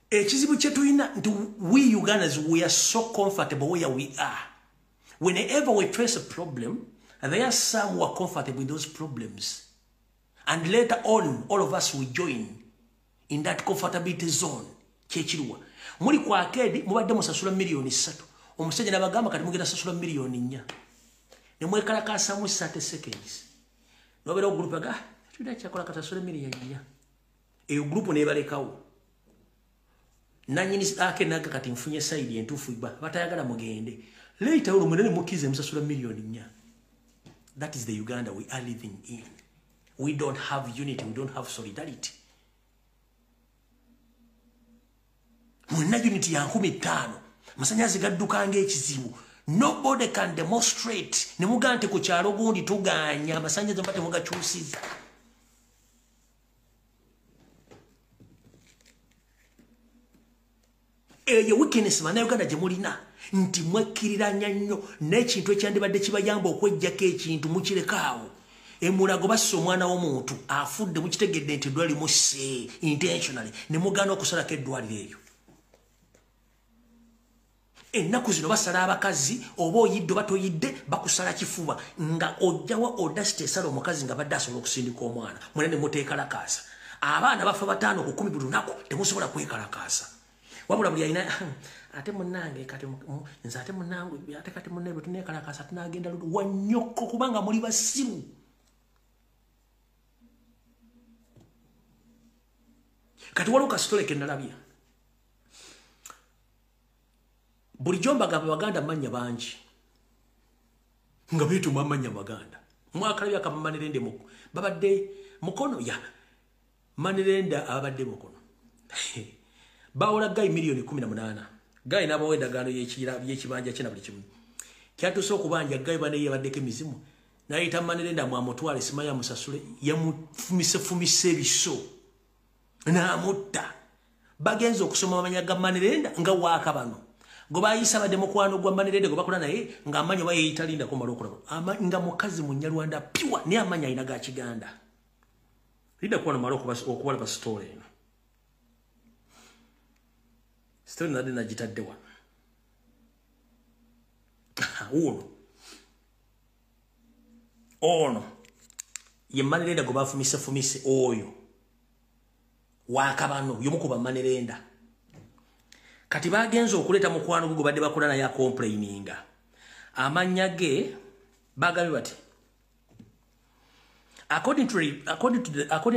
Ekizibu kye tulina nti we Ugandans, we are so comfortable where we are. Whenever we trace a problem, there are some who are comfortable with those problems. And later on, all of us will join in that comfortability zone. Kyekiriwa. Muli ku arcade, mubadde musasula 3 million. Omusajja n'abagamba kati mugenda sasula 4 million. Ne mwekalakaasa mu 30 seconds. Nobeera group aga, tulina kyakola katasula 4 million. Eyo group nebalekawo. Nanyini ake naga kati nfunye side entuufu ba batayagala mugende. Later on munene mukize musasula 4 million. That is the Uganda we are living in. We don't have unity, we don't have solidarity. Mwenna unity ya 5,000. Masanyazi gadduka ng'ekizibu. Nobody can demonstrate. Ne mugamba nti ku kyalo gundi tuganya amasannyalaze mba temugakyusiza. Eyo weakness bannayuganda gye mulina nti mwekkiriranya nnyo n'ekintu ekyandibadde kibayamba okweggyako ekintu mukirekaawo. Emulago bassa omwana w'omuntu afudde, mukitegedde nti eddwaliro limusse intentionally ne mugaana okusalako eddwaliro eryo. Ennaku zino basala abakazi, oba oyidde oba toyidde bakusala kifuba nga ojjawa audacity esala omukazi nga badde asobola okusindika omwana. Mwena ne muteekalakaasa. Abaana bafa 5 ku 10 buli lunaku, temusobola kwekalakaasa. Wabula buli alina ate munnange kati nze ate munnange ate kati munne bwe tuneekalakaasa tunagenda ludo wannyoko kubanga muli basiru. Kati waliwo kasitole ke nalabye. Bulijjo mbagamba Baganda mannya bangi nga beetuma amannya Maganda. Mwakalabye akamamanirende babadde Mukono ya manirenda ababadde Mukono. Bawola guy 18 million. Guy n'abawa endagaano y'ekibanja kye na buli kimu. Kyatuuse okubanja guy bane yebaddeko emizimu. N'ayita manirenda mwamutwale simanyi amusasule, yamufumisefumise ebiso n'amutta. Bagenze okusoma amanya ga manirenda nga waaka bano. Gwe bayisa badde mukwano gwa manirende gwe bakola naye ng'amanya oba yeeyita Linda kumala okulaba. Nga mukazi Munyarwanda pure naye amanya alina ga Kiganda. Linda kuba nomala okubalaba story eno. Story nadde nagitadde wano. Wuuno. Ono ye manirenda gwe bafumisefumise oyo. Waakabano y'omu ku bamanirenda. Kati bagenze okuleeta mukwano gwe badde bakola naye acomplaininga. Amannya ge bagambye bati according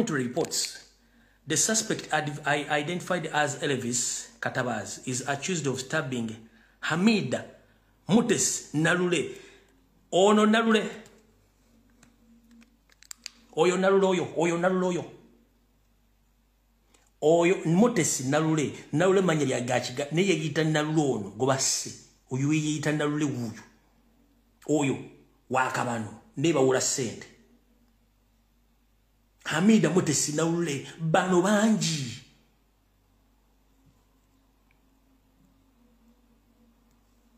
to reports, the suspect identified as Elvis Katabaz is accused of stabbing Hamida Mutes Nalule. Ono Nalule. Oyo Nalule oyo, oyo Nalule oyo. Oyo Mutesi Nalule, Nalule manya lya gakiga naye yeyita Nalule ono gwe basse. Oyo yeyita Nalule wuuyo. Oyo wakabano ne bawola ssente. Hamida Mutesi Nalule bano bangi.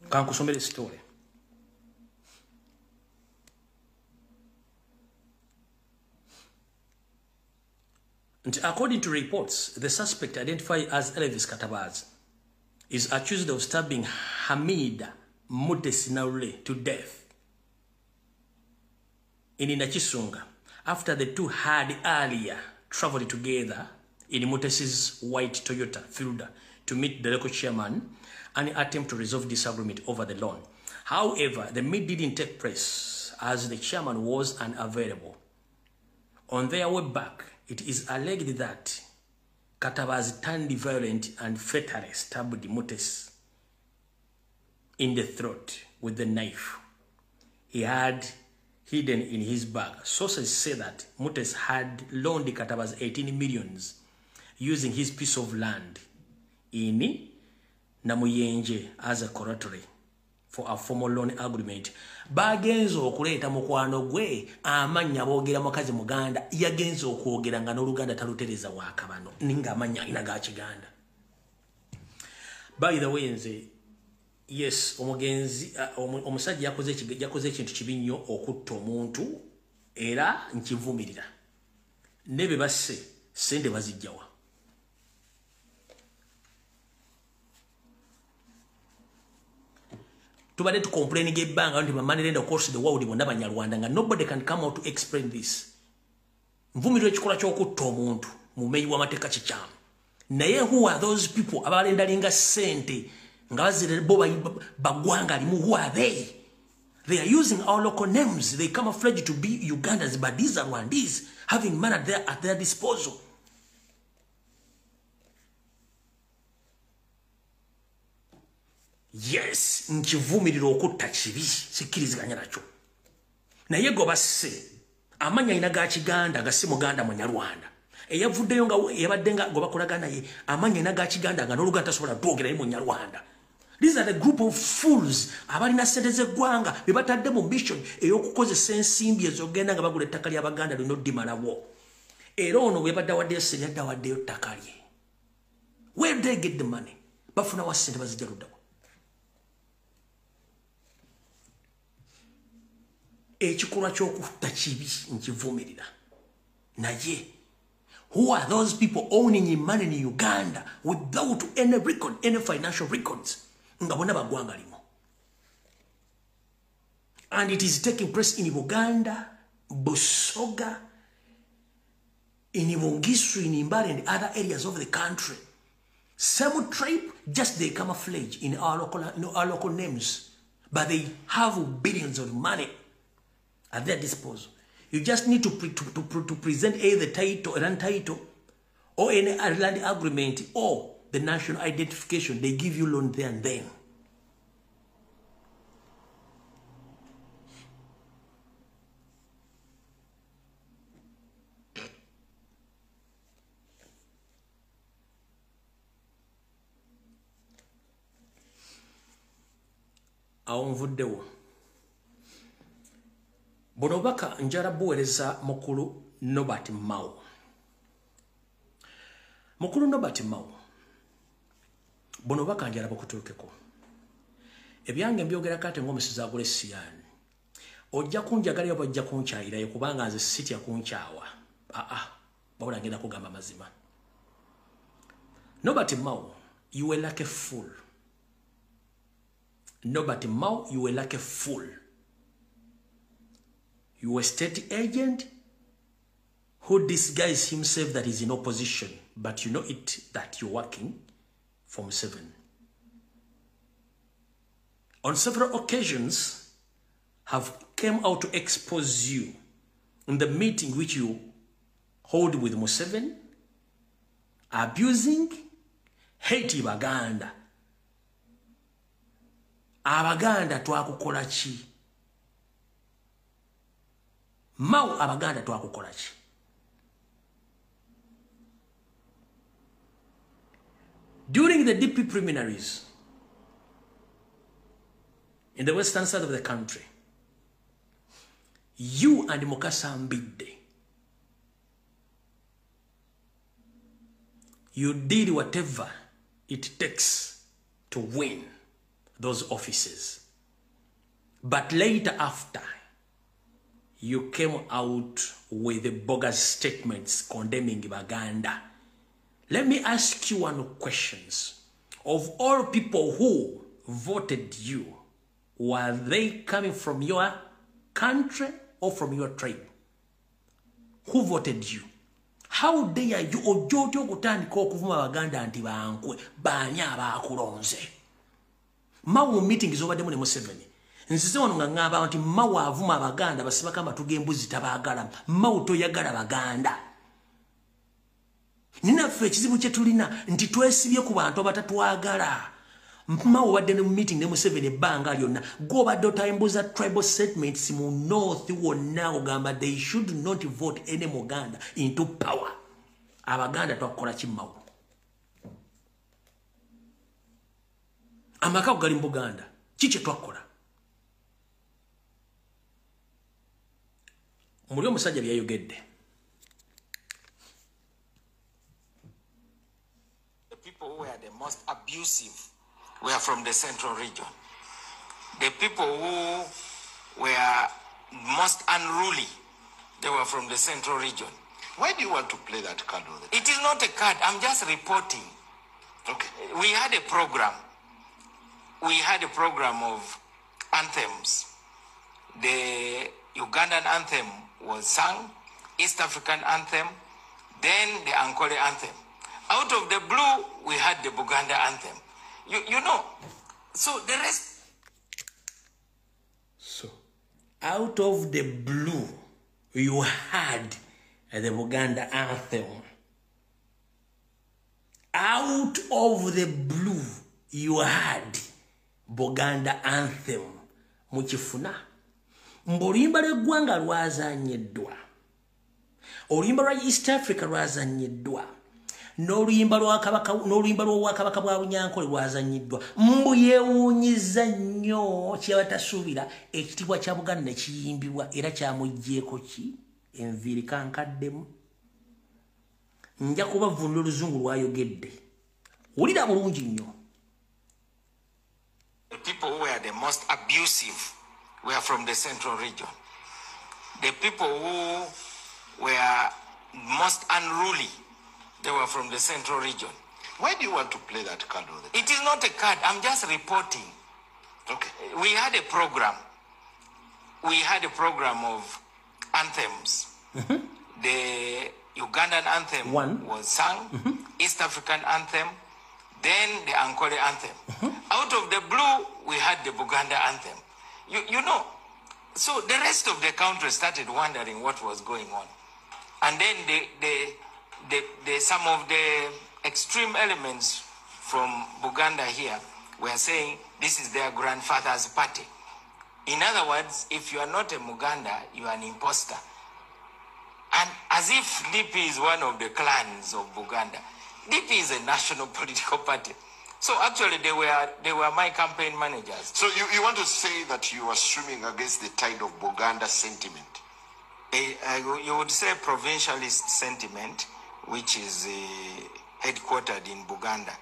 Kankusomere story. Nti according to reports, the suspect identified as Elvis Katabaz is accused of stabbing Hamida Mutesi Nalule to death in Nakisunga after the two had earlier traveled together in Mutesi's white Toyota Fielder to meet the local chairman and attempt to resolve disagreement over the loan. However, the meet didn't take place as the chairman was unavailable. On their way back, it is alleged that Katabazi turned violent and fatally stabbed Mutesi in the throat with the knife he had hidden in his bag. Sources say that Mutesi had loaned Katabazi 18 millions using his piece of land in Namuyenje as a collateral for a formal loan agreement. Bagenze okuleeta mukwano gwe amannya boogera mukazi muganda, yagenze okwogera nga n'Oluganda talutereza wakabano ninga amannya alina ga Kiganda. By the way, nze yes, omugenzi omusajja yakoze ekintu kibi nnyo okutta omuntu, era nkivumirira. Ne be basse ssente bazijjawa? Tubadde tucomplaining ebbanga nti ba money lender across the world bonna Banyarwanda, nga nobody can come out to explain this. Nvumirira ekikolwa ky'okutta omuntu mu mumenyi w'amateeka kikyamu. Naye who are those people abalendalinga ssente nga bazire bo bagwanga limu? Who are they? They are using our local names. They camouflage to be Ugandans, but these are Rwandese having money at their disposal. Yes, nkivumirira okutta kibi, sikkiriziganya nakyo. Naye gwe basse amannya alina ga Kiganda nga si Muganda Munyarwanda. Eyavuddeyo nga yabadde nga gwe bakolagana naye amannya alina ga Kiganda nga n'Oluganda tasobola twogera ye Munyarwanda. These are the group of fools abalina ssente z'eggwanga be batadde mu mission ey'okukozesa ensimbi ez'ogenda nga bagula ettaka ly'Abaganda lino ddimalawo. Era ono bwe yabadde awaddeyo ssente, yadde awaddeyo ttaka lye. Where do they get the money? Bafuna wa ssente, bazijja luddawa? Ekikolwa ky'okutta kibi, nkivumirira. Naye who are those people owning money in Uganda without any record, any financial records, nga bonna baggwanga limu? And it is taking place in Uganda, Busoga, in Bugisu, in Mbale and other areas of the country. Same tribe, just they camouflage in our local names, but they have billions of money at their disposal. You just need to present either the title, a land title, or any land agreement, or the national identification. They give you loan there and then. Awo nvuddewo. Buno obubaka njala buweereza mukulu Norbert Mao. Mukulu Norbert Mao, buno obubaka njala bukutuukeko. Ebyange mbyogerako ate ng'omusizi agula esiyaani. Ojja kunjagalayo oba ojja kunkyayirayo, kubanga nze sitya kunkyawa. Aa, wabula ngenda kugamba mazima. Norbert Mao, you were like a fool. Norbert Mao, you were like a fool. You were a state agent who disguised himself that he's in opposition, but you know it that you're working from 7. On several occasions, have came out to expose you in the meeting which you hold with Museveni, abusing, hate Baganda. Abaganda twakukola ki? Mao, Abaganda twakukola ki? During the DP preliminaries in the western side of the country, you and Mukasa Mbidde, you did whatever it takes to win those offices. But later after, you came out with the bogus statements condemning Baganda. Let me ask you one question. Of all people who voted you, were they coming from your country or from your tribe? Who voted you? How dare you ojja otya okutandika okuvuma Abaganda nti bankwe? Baani abaakulonze? Mao, mu meeting z'obaddemu ne Museveni, nzize wano nga ŋŋamba nti Mao avuma Abaganda, basibako amatu g'embuzi, tabaagala. Mao, toyagala Baganda. Ninaffe ekizibu kye tulina nti twesibye ku bantu abatatwagala. Mao obadde ne mu meeting ne Museveni ebbanga lyonna, gw'obadde otambuza tribal statements mu North wonna, ogamba they should not vote any Muganda into power. Abaganda twakukola ki Mao? Amaka gali mu Buganda, ki kye twakola? Muli omusajja byayogedde. The people who were the most abusive were from the central region. The people who were most unruly, they were from the central region. Why do you want to play that card all the time? It is not a card. I'm just reporting. Okay. We had a program. We had a program of anthems. The Ugandan anthem was sung, East African anthem, then the Ankole anthem. Out of the blue, we had the Buganda anthem. You know, so the rest. So, out of the blue, you had the Buganda anthem. Out of the blue, you had Buganda anthem. Mukifuna. Mboluyimba lw'eggwanga lwazanyiddwa. Oluyimba lwa East Africa lwazanyiddwa. N'oluyimba lw'obwakabaka bwa Bunyankole lwazanyiddwa. Mbu yeewuunyiza nnyo kye batasuubira, ekitiibwa kya Buganda ne kiyimbibwa era kyamuggyeeko ki? Enviiri kankaddemu. Nja kubavvuunula oluzungu lwayogedde. Wulira bulungi nnyo. The people who were the most abusive were from the central region. The people who were most unruly, they were from the central region. Why do you want to play that card all the time? It is not a card. I'm just reporting. Okay. We had a program. We had a program of anthems. The Ugandan anthem was sung, East African anthem, then the Ankole anthem. Out of the blue, we had the Buganda anthem. You know, so the rest of the country started wondering what was going on. And then some of the extreme elements from Buganda here were saying this is their grandfather's party. In other words, if you are not a Muganda, you are an imposter. And as if DP is one of the clans of Buganda. DP is a national political party. So actually they were my campaign managers. So you want to say that you are swimming against the tide of Buganda sentiment? You would say provincialist sentiment, which is headquartered in Buganda.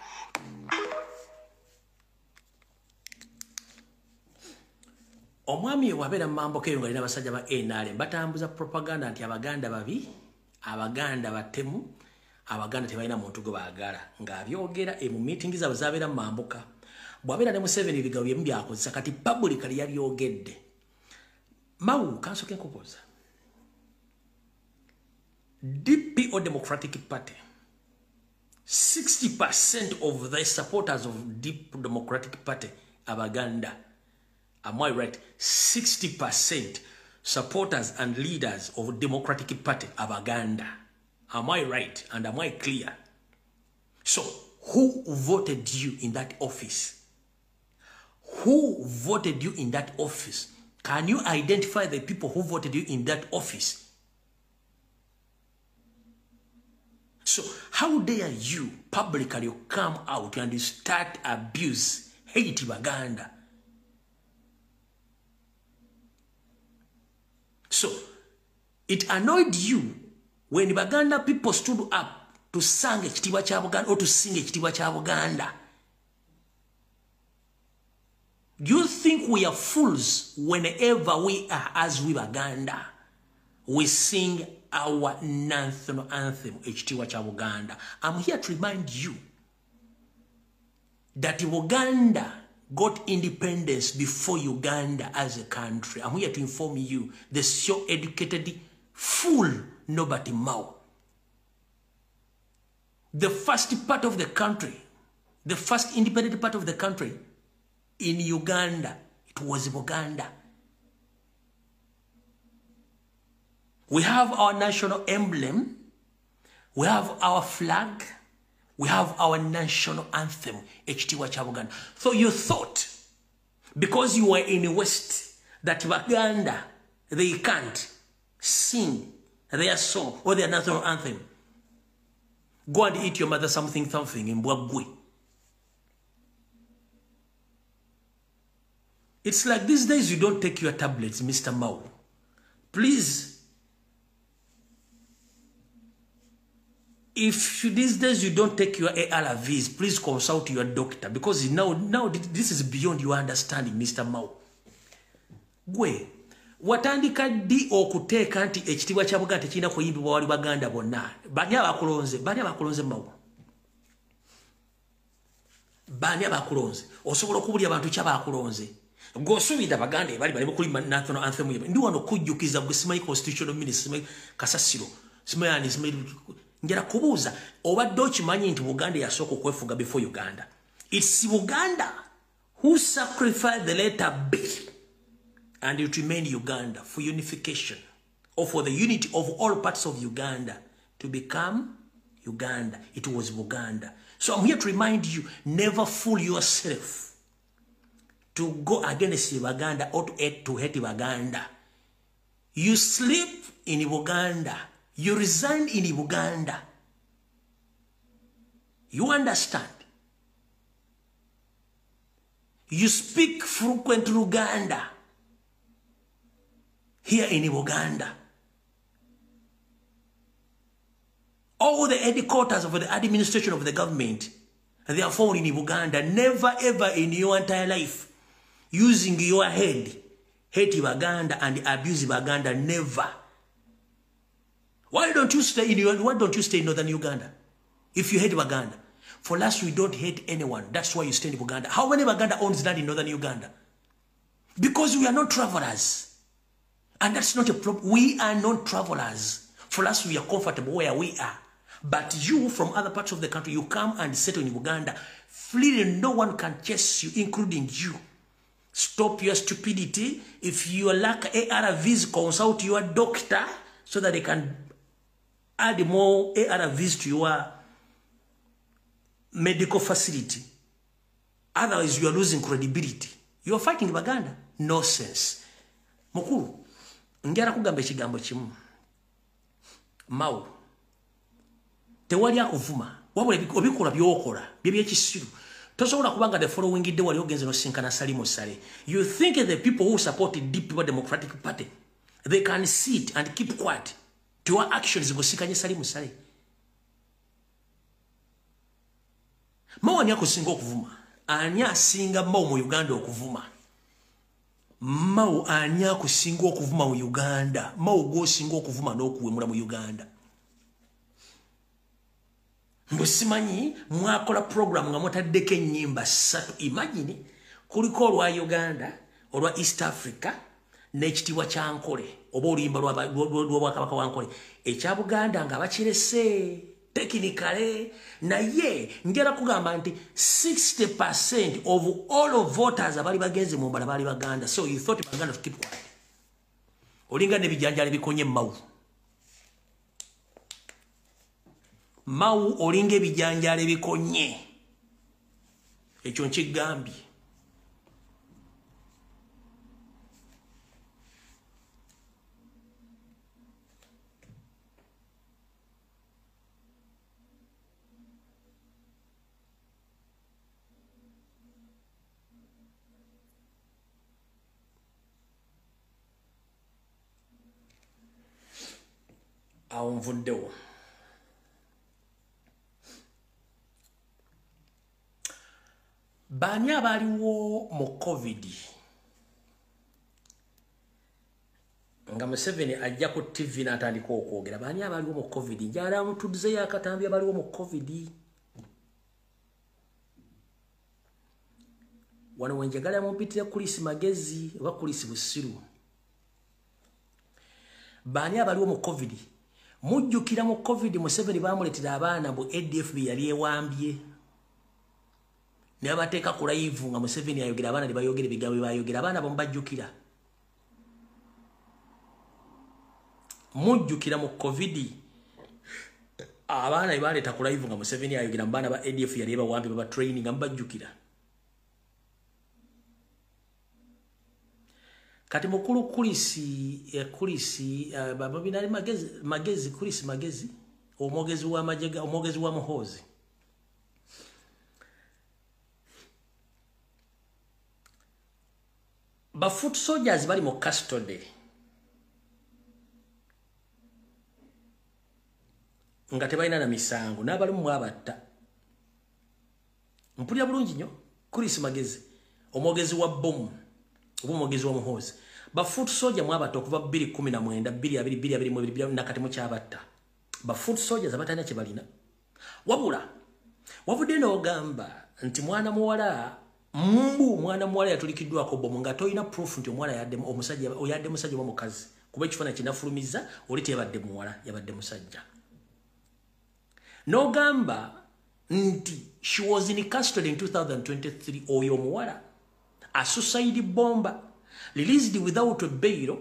Omwami wabeera mu mambo keyo nga abasajja ba NRM batambuza propaganda nti Abaganda babi, Abaganda batemu, Abaganda tebalina muntu gwe baagala, ng'abyogera mu meeting zaabwe zabeera mu mambuka. Bw'abeera ne Museveni ebigambo byemu byakozesa, kati publicly yabyogedde. Mao, kansooke nkubuuza. DP or Democratic Party, 60% of the supporters of Deep Democratic Party Abaganda. Am I right? 60% supporters and leaders of Democratic Party Abaganda. Am I right? And am I clear? So, who voted you in that office? Who voted you in that office? Can you identify the people who voted you in that office? So, how dare you publicly come out and start abuse, hate Baganda? So, it annoyed you when Baganda people stood up to sing ekitiibwa kya Buganda or to sing ekitiibwa kya Buganda. Do you think we are fools whenever we are, as we Baganda, we sing our national anthem, ekitiibwa kya Buganda? I'm here to remind you that Uganda got independence before Uganda as a country. I'm here to inform you, the so educated fool Norbert Mao. The first part of the country, the first independent part of the country in Uganda, it was Buganda. We have our national emblem. We have our flag. We have our national anthem, Ekitiibwa kya Buganda. So you thought, because you were in the West, that Baganda, they can't sing their song or their national anthem. Go and eat your mother something, something in Bwabwe. It's like these days you don't take your tablets, Mr. Mao. Please, if these days you don't take your ARVs, please consult your doctor, because now this is beyond your understanding, Mr. Mao. Gwe, watandika ddi okuteeka nti ekitiibwa kya Buganda tekirina kuyimbibwa wali Baganda bonna. Bani abakulonze? Bani abakulonze Mao? Bani abakulonze? Osobola okubulya abantu ki abakulonze? Gwe Baganda ebali bali mukulima national anthem yabwe. Ndi wano kujjukiza gwe simanyi constitutional minister, simanyi kasasiro, simanyi ani, simanyi njala kubuuza obadde okimanyi nti Buganda yasooka okwefuga before Uganda. It's Buganda who sacrificed the letter B and it remained Uganda for unification or for the unity of all parts of Uganda to become Uganda. It was Buganda. So I'm here to remind you, never fool yourself to go against Baganda or to hate Baganda. You sleep in Uganda. You resign in Uganda. You understand? You speak frequent Luganda here in Uganda. All the headquarters of the administration of the government, they are found in Uganda. Never ever in your entire life, using your head, hate Uganda and abuse Uganda. Never. Why don't you stay in why don't you stay in northern Uganda? If you hate Uganda. For us, we don't hate anyone. That's why you stay in Uganda. How many Baganda owns land in northern Uganda? Because we are not travelers. And that's not a problem. We are not travelers. For us, we are comfortable where we are. But you, from other parts of the country, you come and settle in Uganda. Freely, no one can chase you, including you. Stop your stupidity. If you lack ARVs, consult your doctor so that they can add more ARVs to your medical facility. Otherwise, you are losing credibility. You are fighting Baganda. Nonsense. Mukulu, njala kugamba ekigambo kimu. Mao, tewali akuvuma. Wabula obikola by'okola, bye by'ekisiru. Tosobola kubanga the following day wali ogenze n'osinkana Salim Saleh. You think the people who support the People Democratic Party, they can sit and keep quiet to your actions ng'osinkanye Salim Saleh. Mao ani akusinga okuvuma? Ani asinga Mao mu Uganda okuvuma? Mao ani akusinga okuvuma mu Uganda? Mao gw'osinga okuvuma n'okuwemula mu Uganda. Mbu simanyi mwakola program nga mutaddeko ennyimba ssatu. Imagine kuliko olwa Uganda, olwa East Africa n'ekitiibwa kya Nkole oba oluyimba lw'Obwakabaka wa Nkole. Ekya Buganda nga bakirese technically, naye njala kugamba nti 60% of all of voters abali bagenze mu mbala bali Baganda. So you thought Baganda to keep quiet. Olinga n'ebijanjaalo bikonye Mao. Mao olinga ebijanjaalo bikonye. Ekyo nkigambye. Awo nvuddewo. Baani abaliwo mu COVID nga Museveni ajja ku TV n'atandika okwogera? Baani abaliwo mu COVID? Njala mutudzeyo akatambi abaliwo mu COVID. Wano wenjagala mumpitire Kulisi Magezi oba Kulisi Busiru. Baani abaliwo mu COVID? Mujjukira mu COVID Museveni bamuleetera abaana bu ADF bye yali ewambye. Ne babateeka ku live nga Museveni ayogera, abaana ne bayogera ebigambo bye bayogera. Abaana bo mubajjukira. Mujjukira mu COVID Abaana baleeta ku live nga Museveni ayogera mu baana ba ADF yali ebawambye baba training nga mubajjukira. Kati mukulu Kulisi babinali magezi Kulisi magezi omwogezi wa majega omwogezi wa Muhoozi. Ba foot soldiers bali mu custody nga tebalina na misango n'abalimu mwabatta. Mpulira bulungi nnyo Kulisi magezi omwogezi wa bomu oba omwogezi wa Muhoozi. Ba foot soldier mwabatta okuva 2019 2022 2022 nakati mukyabatta. Ba foot soldiers abatalina kye balina. Wabula wavudde n'ogamba nti mwana muwala mbu mwana muwala yatulikiddwako bomu nga tolina proof nti omuwala yadde omusajja oyadde musajja oba mukazi, kuba ekifaananyi kinafulumiza oli teyabadde muwala yabadde musajja. N'ogamba nti she was in custody in 2023 oyo omuwala a suicide bomber released without a bail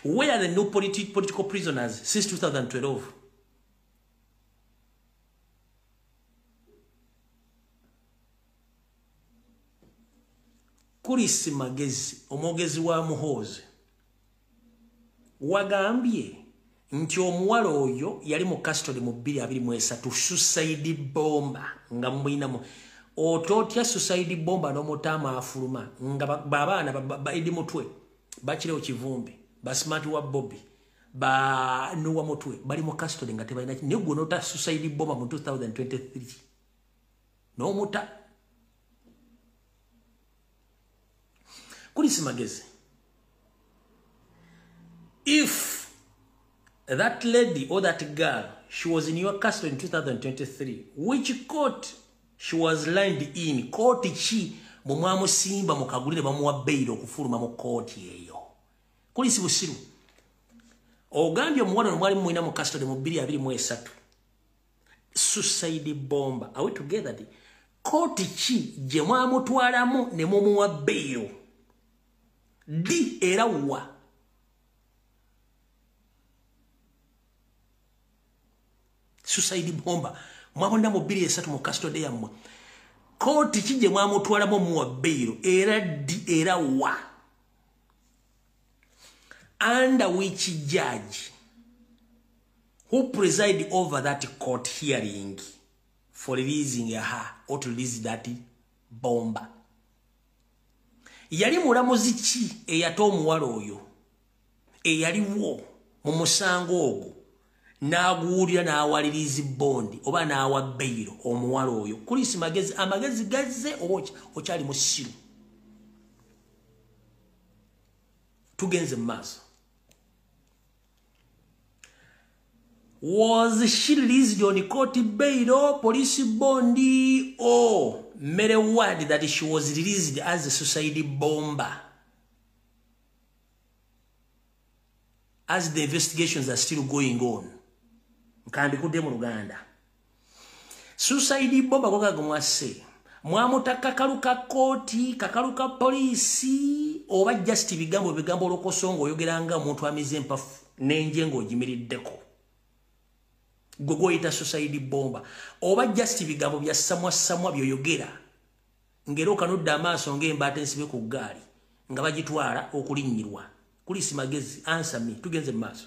where the new political prisoners since 2012. Kulisi magezi omwogezi wa Muhoozi wagambye nti omuwala oyo yali mu custody mu 2023 suicide bomber nga muyinamu ototya suicide bomber n'omutaama afuluma nga babaana ba Edi Mutwe bakirewo Kivumbi ba Smart wa Bobby ba Nuwa Mutwe bali mu custody nga tebalina naye gwe n'ota suicide bomber mu 2023 n'omuta. Kulisi magezi, if that lady or that girl, she was in your custody in 2023, which court she was lined in? Court ki mumwamusimba mukagulire bamuwa bail okufuluma mu court eyo? Kulisi busiru. Ogambye omuwala ono mwali mumulina mu custody mu 2023 suicide bomber. Are we together? Court ki gye mwamutwalamu ne mumuwa bail? D era wa? Suicide bomber mwabonda mu 2023 mu custody yammwe. Kooti ki gye mwamutwalamu muwa bail era D era wa? Under which judge who preside over that court hearing for releasing her or to release that bomber? Yali mulamuzi ki eyata omuwala oyo eyaliwo mu musango ogwo n'aguwulira n'awaliriza bondi oba n'awa bail omuwala oyo? Kulisi magezi, amagezi gazze oba okyali musiru? Tugenze mu maaso. Was she released on court bail, police bond, or mere word that she was released as a suicide bomber as the investigations are still going on? Nkandikudde mu Luganda. Suicide bomber gogago mwase mwamuta kakalu ka kooti, kakalu ka poliisi, oba just bigambo bigambo olokosongo oyogeranga omuntu amize empafu n'enje ng'ogimiriddeko gwe gwoyita suicide bomber, oba just bigambo bya samwa samwa byoyogera ng'era okanudde amaaso ng'embaata ensibe ku ggaali nga bagitwala okulinnyirwa. Kulisi magezi, answer me. Tugenze mu maaso.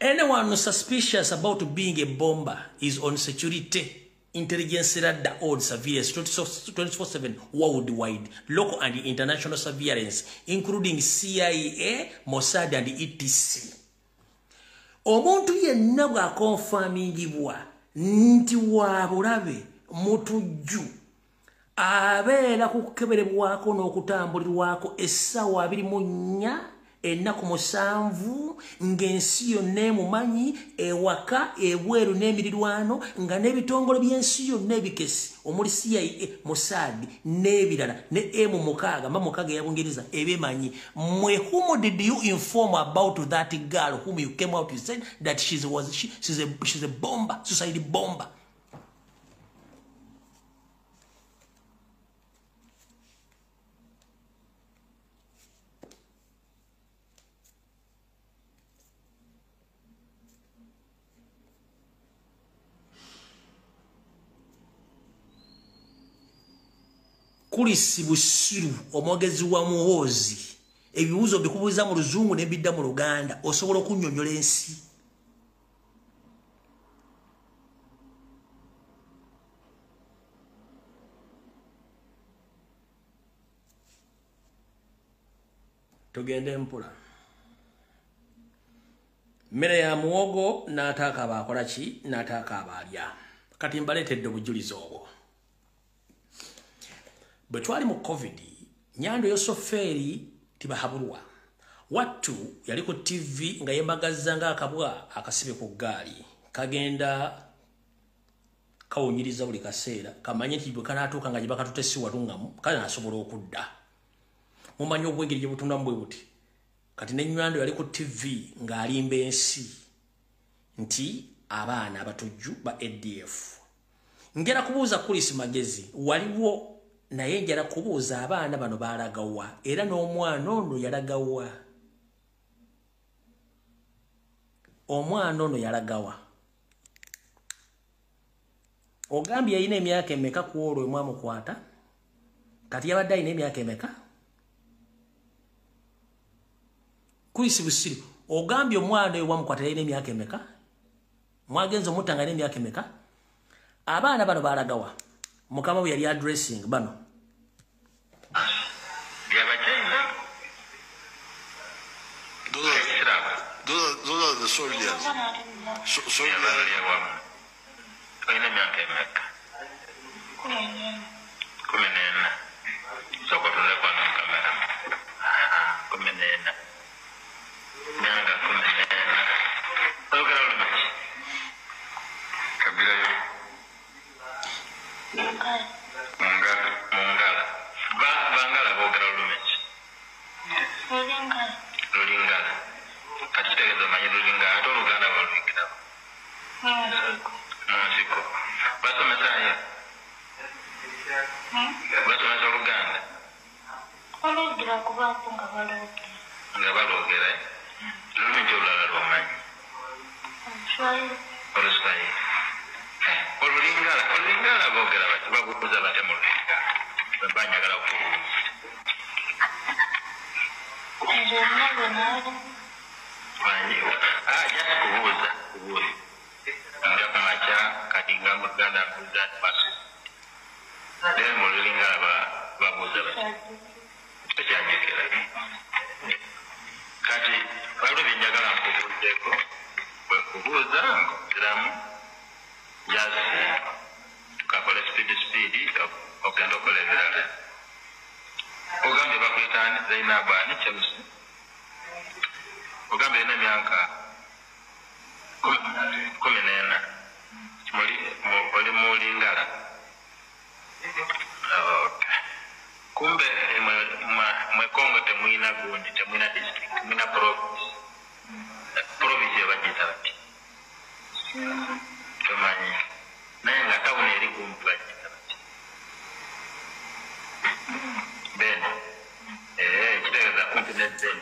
Anyone suspicious about being a bomber is on security intelligence radar or surveillance 24/7 worldwide, local and international surveillance, including CIA, Mossad and etc. Omuntu yenna bw'akonfamingibwa nti wa bulabe mutujju abeera ku kukeberebwako n'okutambulirwako essaawa 24 ennaku 7 ng'ensi yonna emumanyi ewaka ebweru n'emirirwano nga n'ebitongole by'ensi yonna ebikesi omuli CIA, Mossad n'ebirala ne M6 mba mukaaga eya Bungereza ebemanyi. Mwe, whom did you inform about that girl whom you came out you said that she's a bomber, suicide bomber? Kulisi busiru omwogezi wa Muhoozi, ebibuuzo bikubuuza mu Luzungu n'ebidda mu Luganda, osobola okunnyonnyola ensi? Tugende mpola. Mmere ya muwogo n'ataaka akola ki, n'ataaka abalya. Kati mbaleetedde obujulizi obwo. Bwe twali mu COVID, Nyando Yosoferi Tibahabulwa wattu yali ku TV nga yembagazza ng'akabwa akasibe ku ggaali, kagenda kawunyiriza buli kaseera, kamanye nti bwe kanaatuuka nga gye bakatutte si watungamu, kale nasobola okudda. Mumanyi obwengeri gye butundamu bwe buti. Kati ne Nyando yali ku TV ng'alimba ensi nti abaana abatujju ba ADF. Ngera kubuuza Kulisi Magezi, waliwo naye njala kubuuza abaana bano balagawa, era n'omwana ono yalagawa. Omwana ono yalagawa. Ogambye yalina emyaka emeka ku olwo emwamukwata? Kati yabadde alina emyaka emeka? Kulisi busiru, ogambye omwana oyo wamukwata yalina emyaka emeka? Mwagenze omutta nga alina emyaka emeka? Abaana bano balagawa. Mukama we yali addressing bano. Those are the soldiers. Soldiers.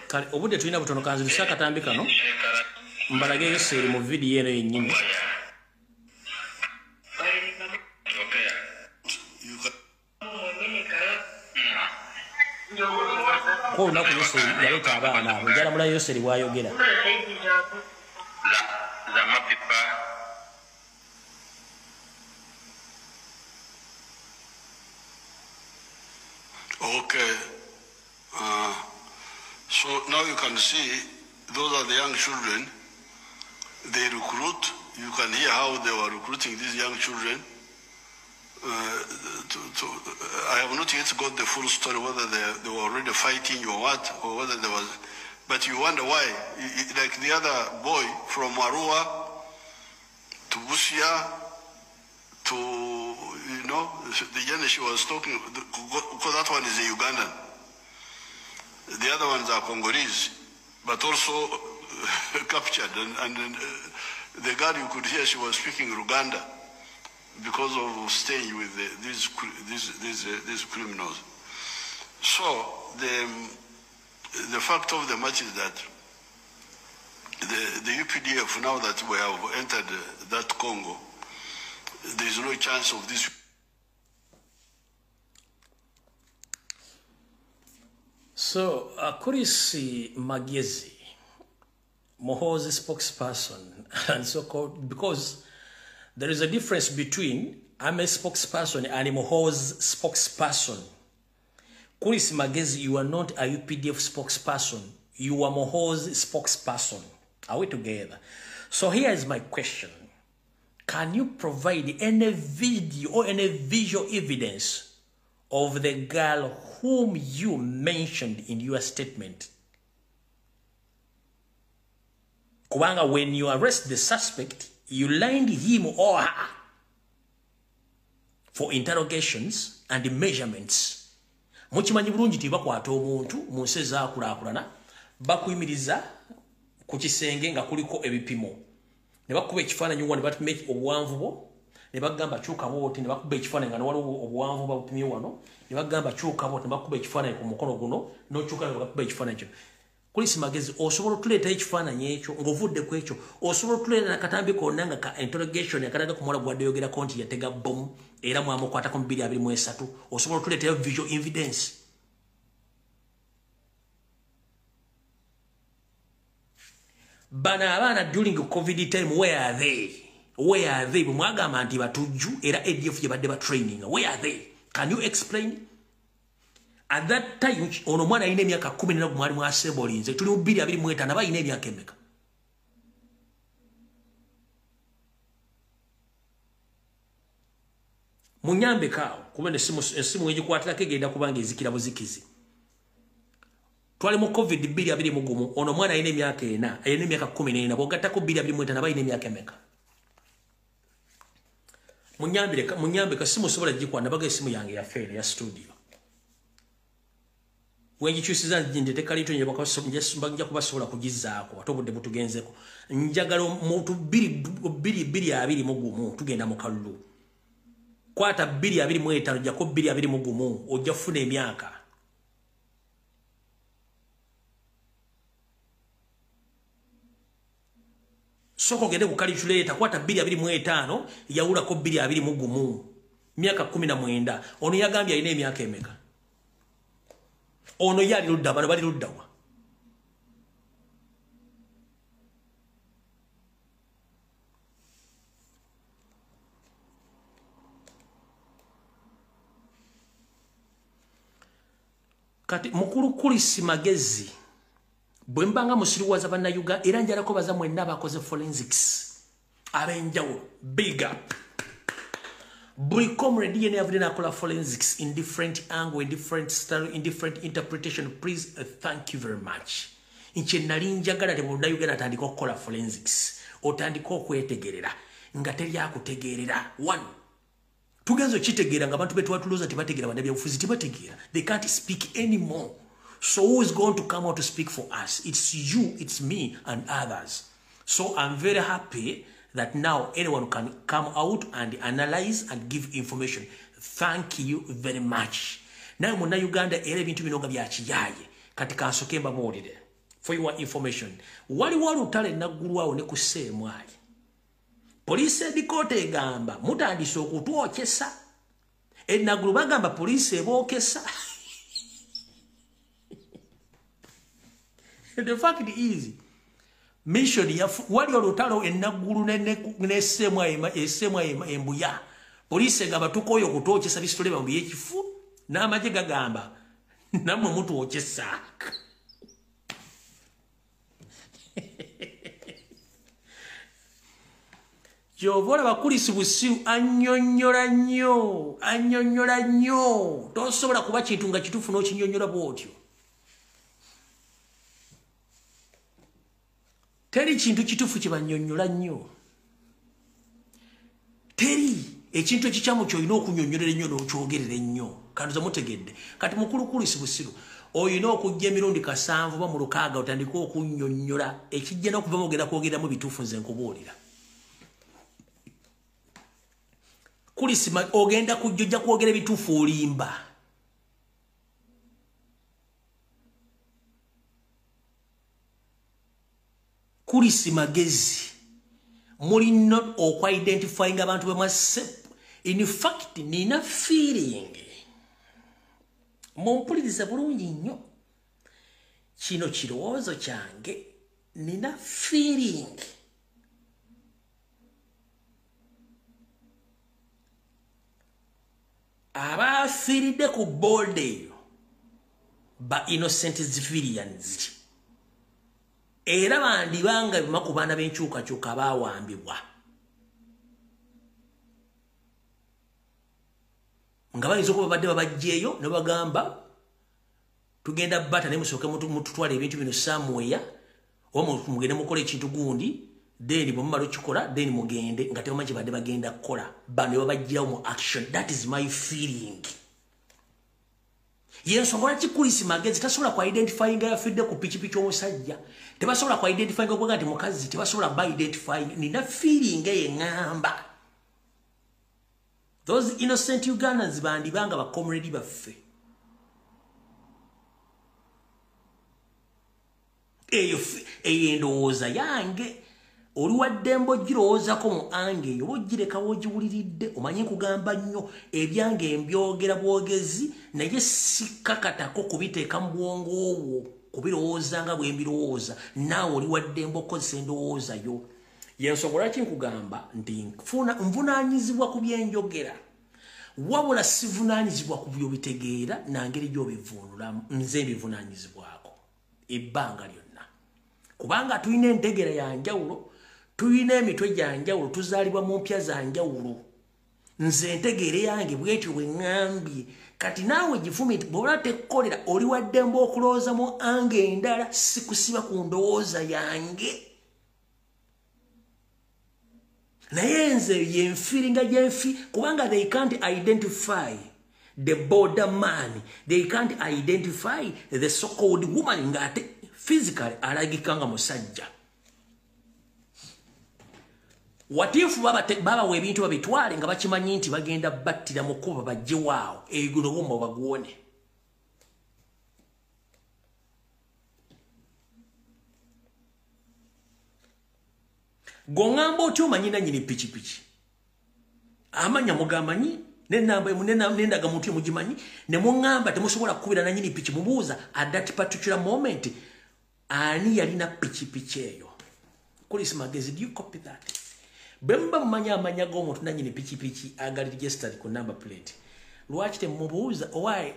Kale obudde tulina butono, kanziruse akatambi kano mbalage Yoseri mu vidiyo eno yennyini. Ko olunaku Yoseri yaleeta abaana abo, njala mula Yoseri bw'ayogera. Okay. So now you can see those are the young children. They recruit. You can hear how they were recruiting these young children. I have not yet got the full story whether they were already fighting or what, or whether there was. But you wonder why. Like the other boy from Arua to Busia to, you know, the journey she was talking, because that one is a Ugandan. The other ones are Congolese, but also captured. And the girl you could hear, she was speaking Ruganda because of staying with these criminals. So the fact of the matter is that the UPDF, now that we have entered that Congo, there is no chance of this. So, Chris Magezi, Muhoozi spokesperson, and so-called, because there is a difference between I'm a spokesperson and Muhoozi spokesperson. Chris Magezi, you are not a UPDF spokesperson. You are Muhoozi spokesperson. Are we together? So here is my question. Can you provide any video or any visual evidence of the girl whom you mentioned in your statement? Kubanga, when you arrest the suspect, you lined him or her for interrogations and measurements. Mukimanyi bulungi nti bakwata omuntu mu nsi ezaakulaakulana, bakuyimiriza ku kisenge nga kuliko ebipimo, ne bakuba ekifaananyi wa ne bapima obuwanvu bwo, ne bagamba kyuka bw'oti, ne bakuba ekifaananyi nga waliwo obuwanvu babupimye wano, ne bagamba kyuka bw'oti, ne bakuba ekifaananyi ku mukono guno, n'okyuka ne bakuba ekifaananyi kino. Chris Magezi, osobola otuleetayo ekifaananyi ekyo ng'ovudde ku ekyo? Osobola otuleeta nakatambi konna nga ka interrogation akalaga ku muwala gwadde yogerako nti yatega bomu era mwamukwatako mu 2023? Osobola otuleetayo visual evidence? Bano abaana during COVID time, where are they? Where are they? Bwe mwagamba nti batujju era ADF gye badde batraining, where are they? Can you explain? At that time, ono omwana alina emyaka 14 mwali mwasebolinze, tuli mu 2025, aba alina emyaka emeka? Munyambeko awo, kuba essimu egikwatirako egenda kubanga ezikira buzikizi. Twali mu COVID 2021, ono omwana alina emyaka ena, alina emyaka 14, bw'ogattako 2025 aba alina emyaka emeka? Munyambeko, simu sobola gikwata, nabaga essimu yange yafeera ya studio. Wengikyusiza ndete kalito nja kubasobola kugizaako, ate obudde butugenzeko. Njagala muntu 2 2 21 tugenda mu kalulu. Kwata 225 jjako 221, ojja kufuna emyaka. Sooka ogende ku calculator, kwata 225 yawulako 221, myaka 19. Ono yagambye alina emyaka emeka? Ono ye ali ludda, bano bali luddawa? Kati mukulu Chris Magezi, bwe mbanga musiriwaza bannayuganda, era njalako baza mwenna abakoze forensics ab'enjawulo, big up. Buli comrade yena yavudde n'akola forensics in different angle, in different style, in different interpretation, please, thank you very much. Nkye nali njagala, temunnayuganda atandika okukola forensics, otandika okwetegerera nga teri akutegeerera. One, tugenza okitegeera nga abantu betwatulooza tebategeera, bannabyabufuzi tebategeera, they can't speak anymore. So who is going to come out to speak for us? It's you, it's me and others. So I'm very happy that now anyone can come out and analyze and give information. Thank you very much. Naye munnayuganda, era ebintu bino nga byakiyaaye, kati kansoke mbabuulire for your information. Waliwo olutalo enaggulu awo ne ku seemwayi. Poliisi edikoota egamba mutandise okutwokyesa enaggulu, bagamba poliisi ebookesa. The fact is, mission wali olutalo enaggulu nesemwa embuya. Poliisi egamba tukooye okutwokyesa bisitole bambi ekifu, n'amagye gagamba nammwe mutwokyesa. Kyova olaba Chris busiru annyonnyola nnyo, annyonnyola nnyo. Tosobola kuba kintu nga kituufu n'okinyonnyola bw'otyo. Teri kintu kituufu kye bannyonnyola nnyo, teri ekintu ekikyamu kyolina okunyonnyolera ennyo n'okyogerera ennyo. Kantuza mutegedde. Kati mukulu Chris busiru olina okujja emirundi 7 ba mu 6 otandike okunnyonnyola, ekijja n'okuva mogenda kwogeramu bituufu. Nze nkubuulira, Chris, ogenda kujja ojja kwogera ebituufu, olimba. Chris Magezi, mulina okwidentifying abantu bemwasse. In fact, nina feeling, mumpuliriza bulungi nnyo, Kino kirowoozo kyange, nina feeling. Abafiiridde ku board eyo ba innocent civilians. Era bandibanga bima ku baana b'enkyukakyuka baawambibwa. Nga bayinza okuba babadde babaggyeeyo ne bagamba tugenda bata naye musooke mututwale ebintu bino somewhere, oba mugende mukole ekintu gundi, then bwe mumala okukikola then mugende, nga tebamanyi kye badde bagenda kukola. Bano ne babaggyirawo mu action. That is my feeling. Yensonga lwaki Chris Magezi tasobola ku identifyinga yafidde ku pikipiki omusajja, tebasobola ku identifyinga okuga nti mukazi, tebasobola ba identifying. Nina feeling eyo eŋŋamba those innocent Ugandans bandibanga ba comrade baffe. Eyo endowooza yange, oli wa ddembe ogirowoozako mu ange eyo, oba ogireka w'ogiwuliridde. Omanyi nkugamba nnyo ebyange mbyogera bwogezi, naye sikkakatako kubiteeka mu bwongo obwo, kubirowooza nga bwe mbirowooza. Naawe oli wa ddembe okukozesa endowooza yo. Yensonga lwaki nkugamba nti nvunaanyizibwa ku byenjogera, wabula sivunaanyizibwa ku by'obitegeera na ngeri gy'obivuunulamu. Nze mbivunaanyizibwako ebbanga lyonna, kubanga tulina entegeera ya njawulo, tulina emitwe gya njawulo, tuzaalibwa mu mpya za njawulo. Nze entegeera yange bwetyo bwe ŋŋambye. Kati naawe gifumite, bw'oba tekkolera oli wa ddembe okulowooza mu ange endala, sikusiba ku ndowooza yange. Naye nze yenfiringa gyenfi, kubanga they can't identify the border man, they can't identify the so-called woman, ng'ate physically alagika nga musajja. Watifu babawa ebintu babitwale nga bakimanyi nti bagenda battira mu kkubo, bajjewaawo eguno bumma baguwone. Gongamba otyo omanyi nannyini pikipiki, amanya mugamanyi, n'ennamba n'endagamuntu mugimanyi, ne muŋŋamba temusobola kukubira nannyini piki. Mubuuza at that particular moment ani yalina pikipiki eyo. Chris Magezi, do you copy that? Bwe muba mumanyi amanya g'omuntu nannyini pikipiki agali registered ku number plate, lwaki temubuuza owaaye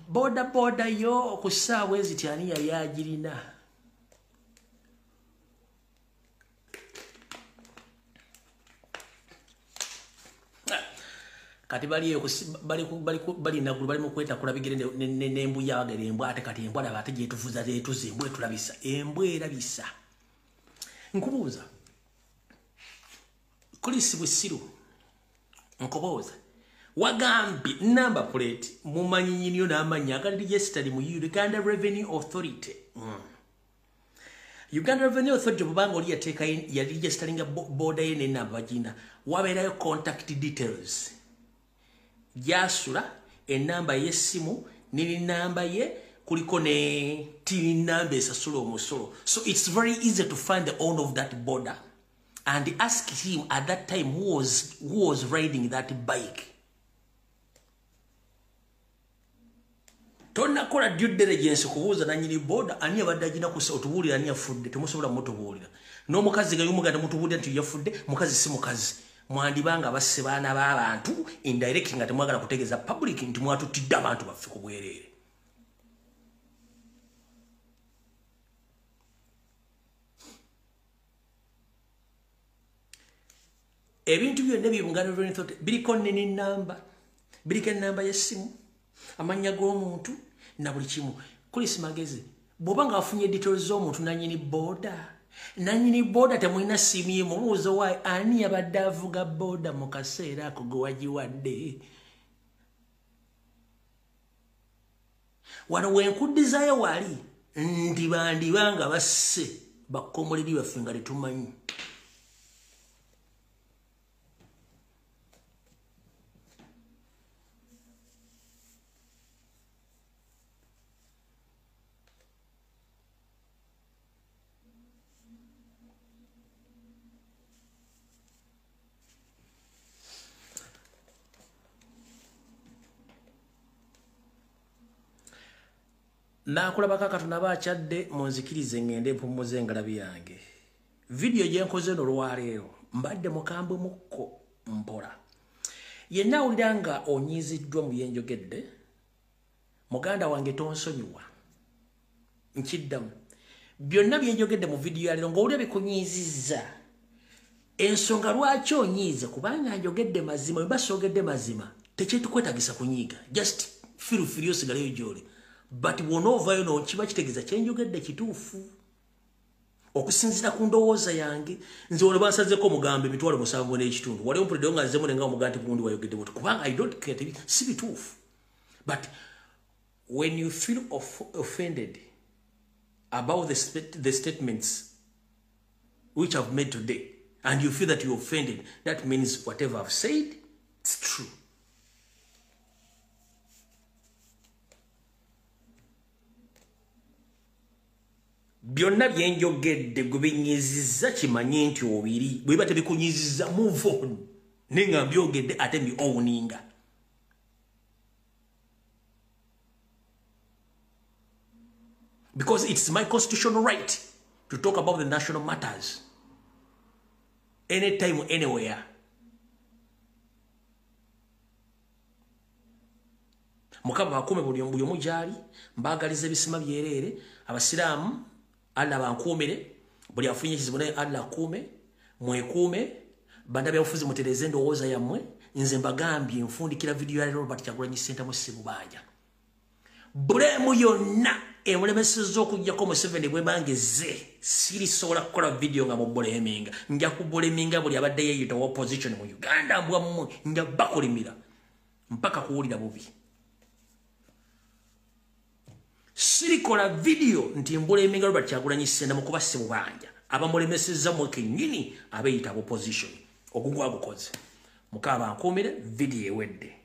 boda boda yo ku ssaawa eziti ani yali agirina? Kati bali eyo bali naggulu bali mu kwetakula bigere n'embuya bagera embwa, ate kati embwa laba ate gyetuvuza gyetuza embwa etulabisa, embwa erabisa. Nkubuuza Chris Busiru, nkubuuza, wagambye number plate mumanyi nnyiniyo n'amannya agali registered mu Uganda Revenue Authority. Uganda Revenue Authority bw'obanga oli yateeka yali registeringa boda ye n'ennamba bagina, wabeerayo contact details, gyasula, ennamba y'essimu n'ennamba ye, kuliko ne TIN namba esasula omusolo. So it's very easy to find the owner of that border and ask him at that time who was riding that bike. Tonnakola due diligence kubuuza nannyini boda ani abadde agina otubuulira ani yafudde, temusobola mutubuulira. N'omukazi nga y'omuganda mutubuulira nti yafudde, mukazi si mukazi. Mwandibanga basse baana b'abantu indirect nga temwagala kutegeeza public nti mwatutidde abantu baffe ku bwereere. Ebintu byonna bye Uganda Revenue Authority biriko nini namba, biriko ennamba y'essimu, amannya g'omuntu na buli kimu. Chris Magezi, bw'oba nga wafunye details z'omuntu nannyini boda, nannyini boda temulina ssimu ye, mubuuze waayi ani yabadde avuga boda mu kaseera ako gwe wagiwadde. Wano wenkuddizayo wali ndibandiba nga basse bakomoleri baffe nga tetumanyi. Naakulabako Katonda akyadde, munzikirize ngende mpummuze engalabi yange. Vidiyo gye nkoze eno olwaleero mbadde mukambwe mukko mpola. Yenna awulira nga onyiiziddwa mu bye njogedde, muganda wange tonsonyiwa. Nkiddamu. Byonna bye njogedde mu vidiyo ya leero ng'owulira bikunyiizizza. Ensonga lwaki onyiize, kubanga njogedde mazima, bwe mba soogedde mazima tekitukwetaagisa kunyiiga. Just feel free osigaleyo gy'oli. But bw'onoovaayo n'okiba kitegeeza kye njogedde kituufu. Okusinziira ku ndowooza yange, nze wano bansazeeko omugambo 75,000. Wali ompuliddeyo nga nzemu nenga omugambo nti gundi wayogedde bw'oti, kubanga I don't care, si bituufu. But when you feel offended about the statements which I've made today, and you feel that you're offended, that means whatever I've said, it's true. Byonna bye njogedde gwe binyiizizza kimanye nti obiri, bwe biba tebikunyiizizza move on. Naye nga mbyogedde ate mbi owninga. Because it's my constitutional right to talk about the national matters. Anytime, anywhere. Mukama bakuume buli omu gy'ali, mbaagaliza ebisima byereere, abasiraamu Allah bankuumire, buli afunye ekizibu naye Allah akuume, mwekuume, bannabyabufuzi mutereeze endowooza yammwe. Nze mbagambye nfundikira vidiyo ya Robert Kyagulanyi Ssentamu Ssebubanja. Bulemu yonna emulemesezza okuggyako Museveni bwebangeze, sirisobola kukola vidiyo nga mubuleminga. Nja kubuleminga buli abadde yeeyita opposition mu Uganda mbwa mmwe, nja bakulimira mpaka kuwulira bubi. Sirikola vidiyo nti mbuleminga Robert Kyagulanyi Ssentamu kuba Ssebubanja. Abamulemesezza mmwe kennyini abeeyita opposition. Ogugwa gukoze. Mukama bankuumire, vidiyo ewedde.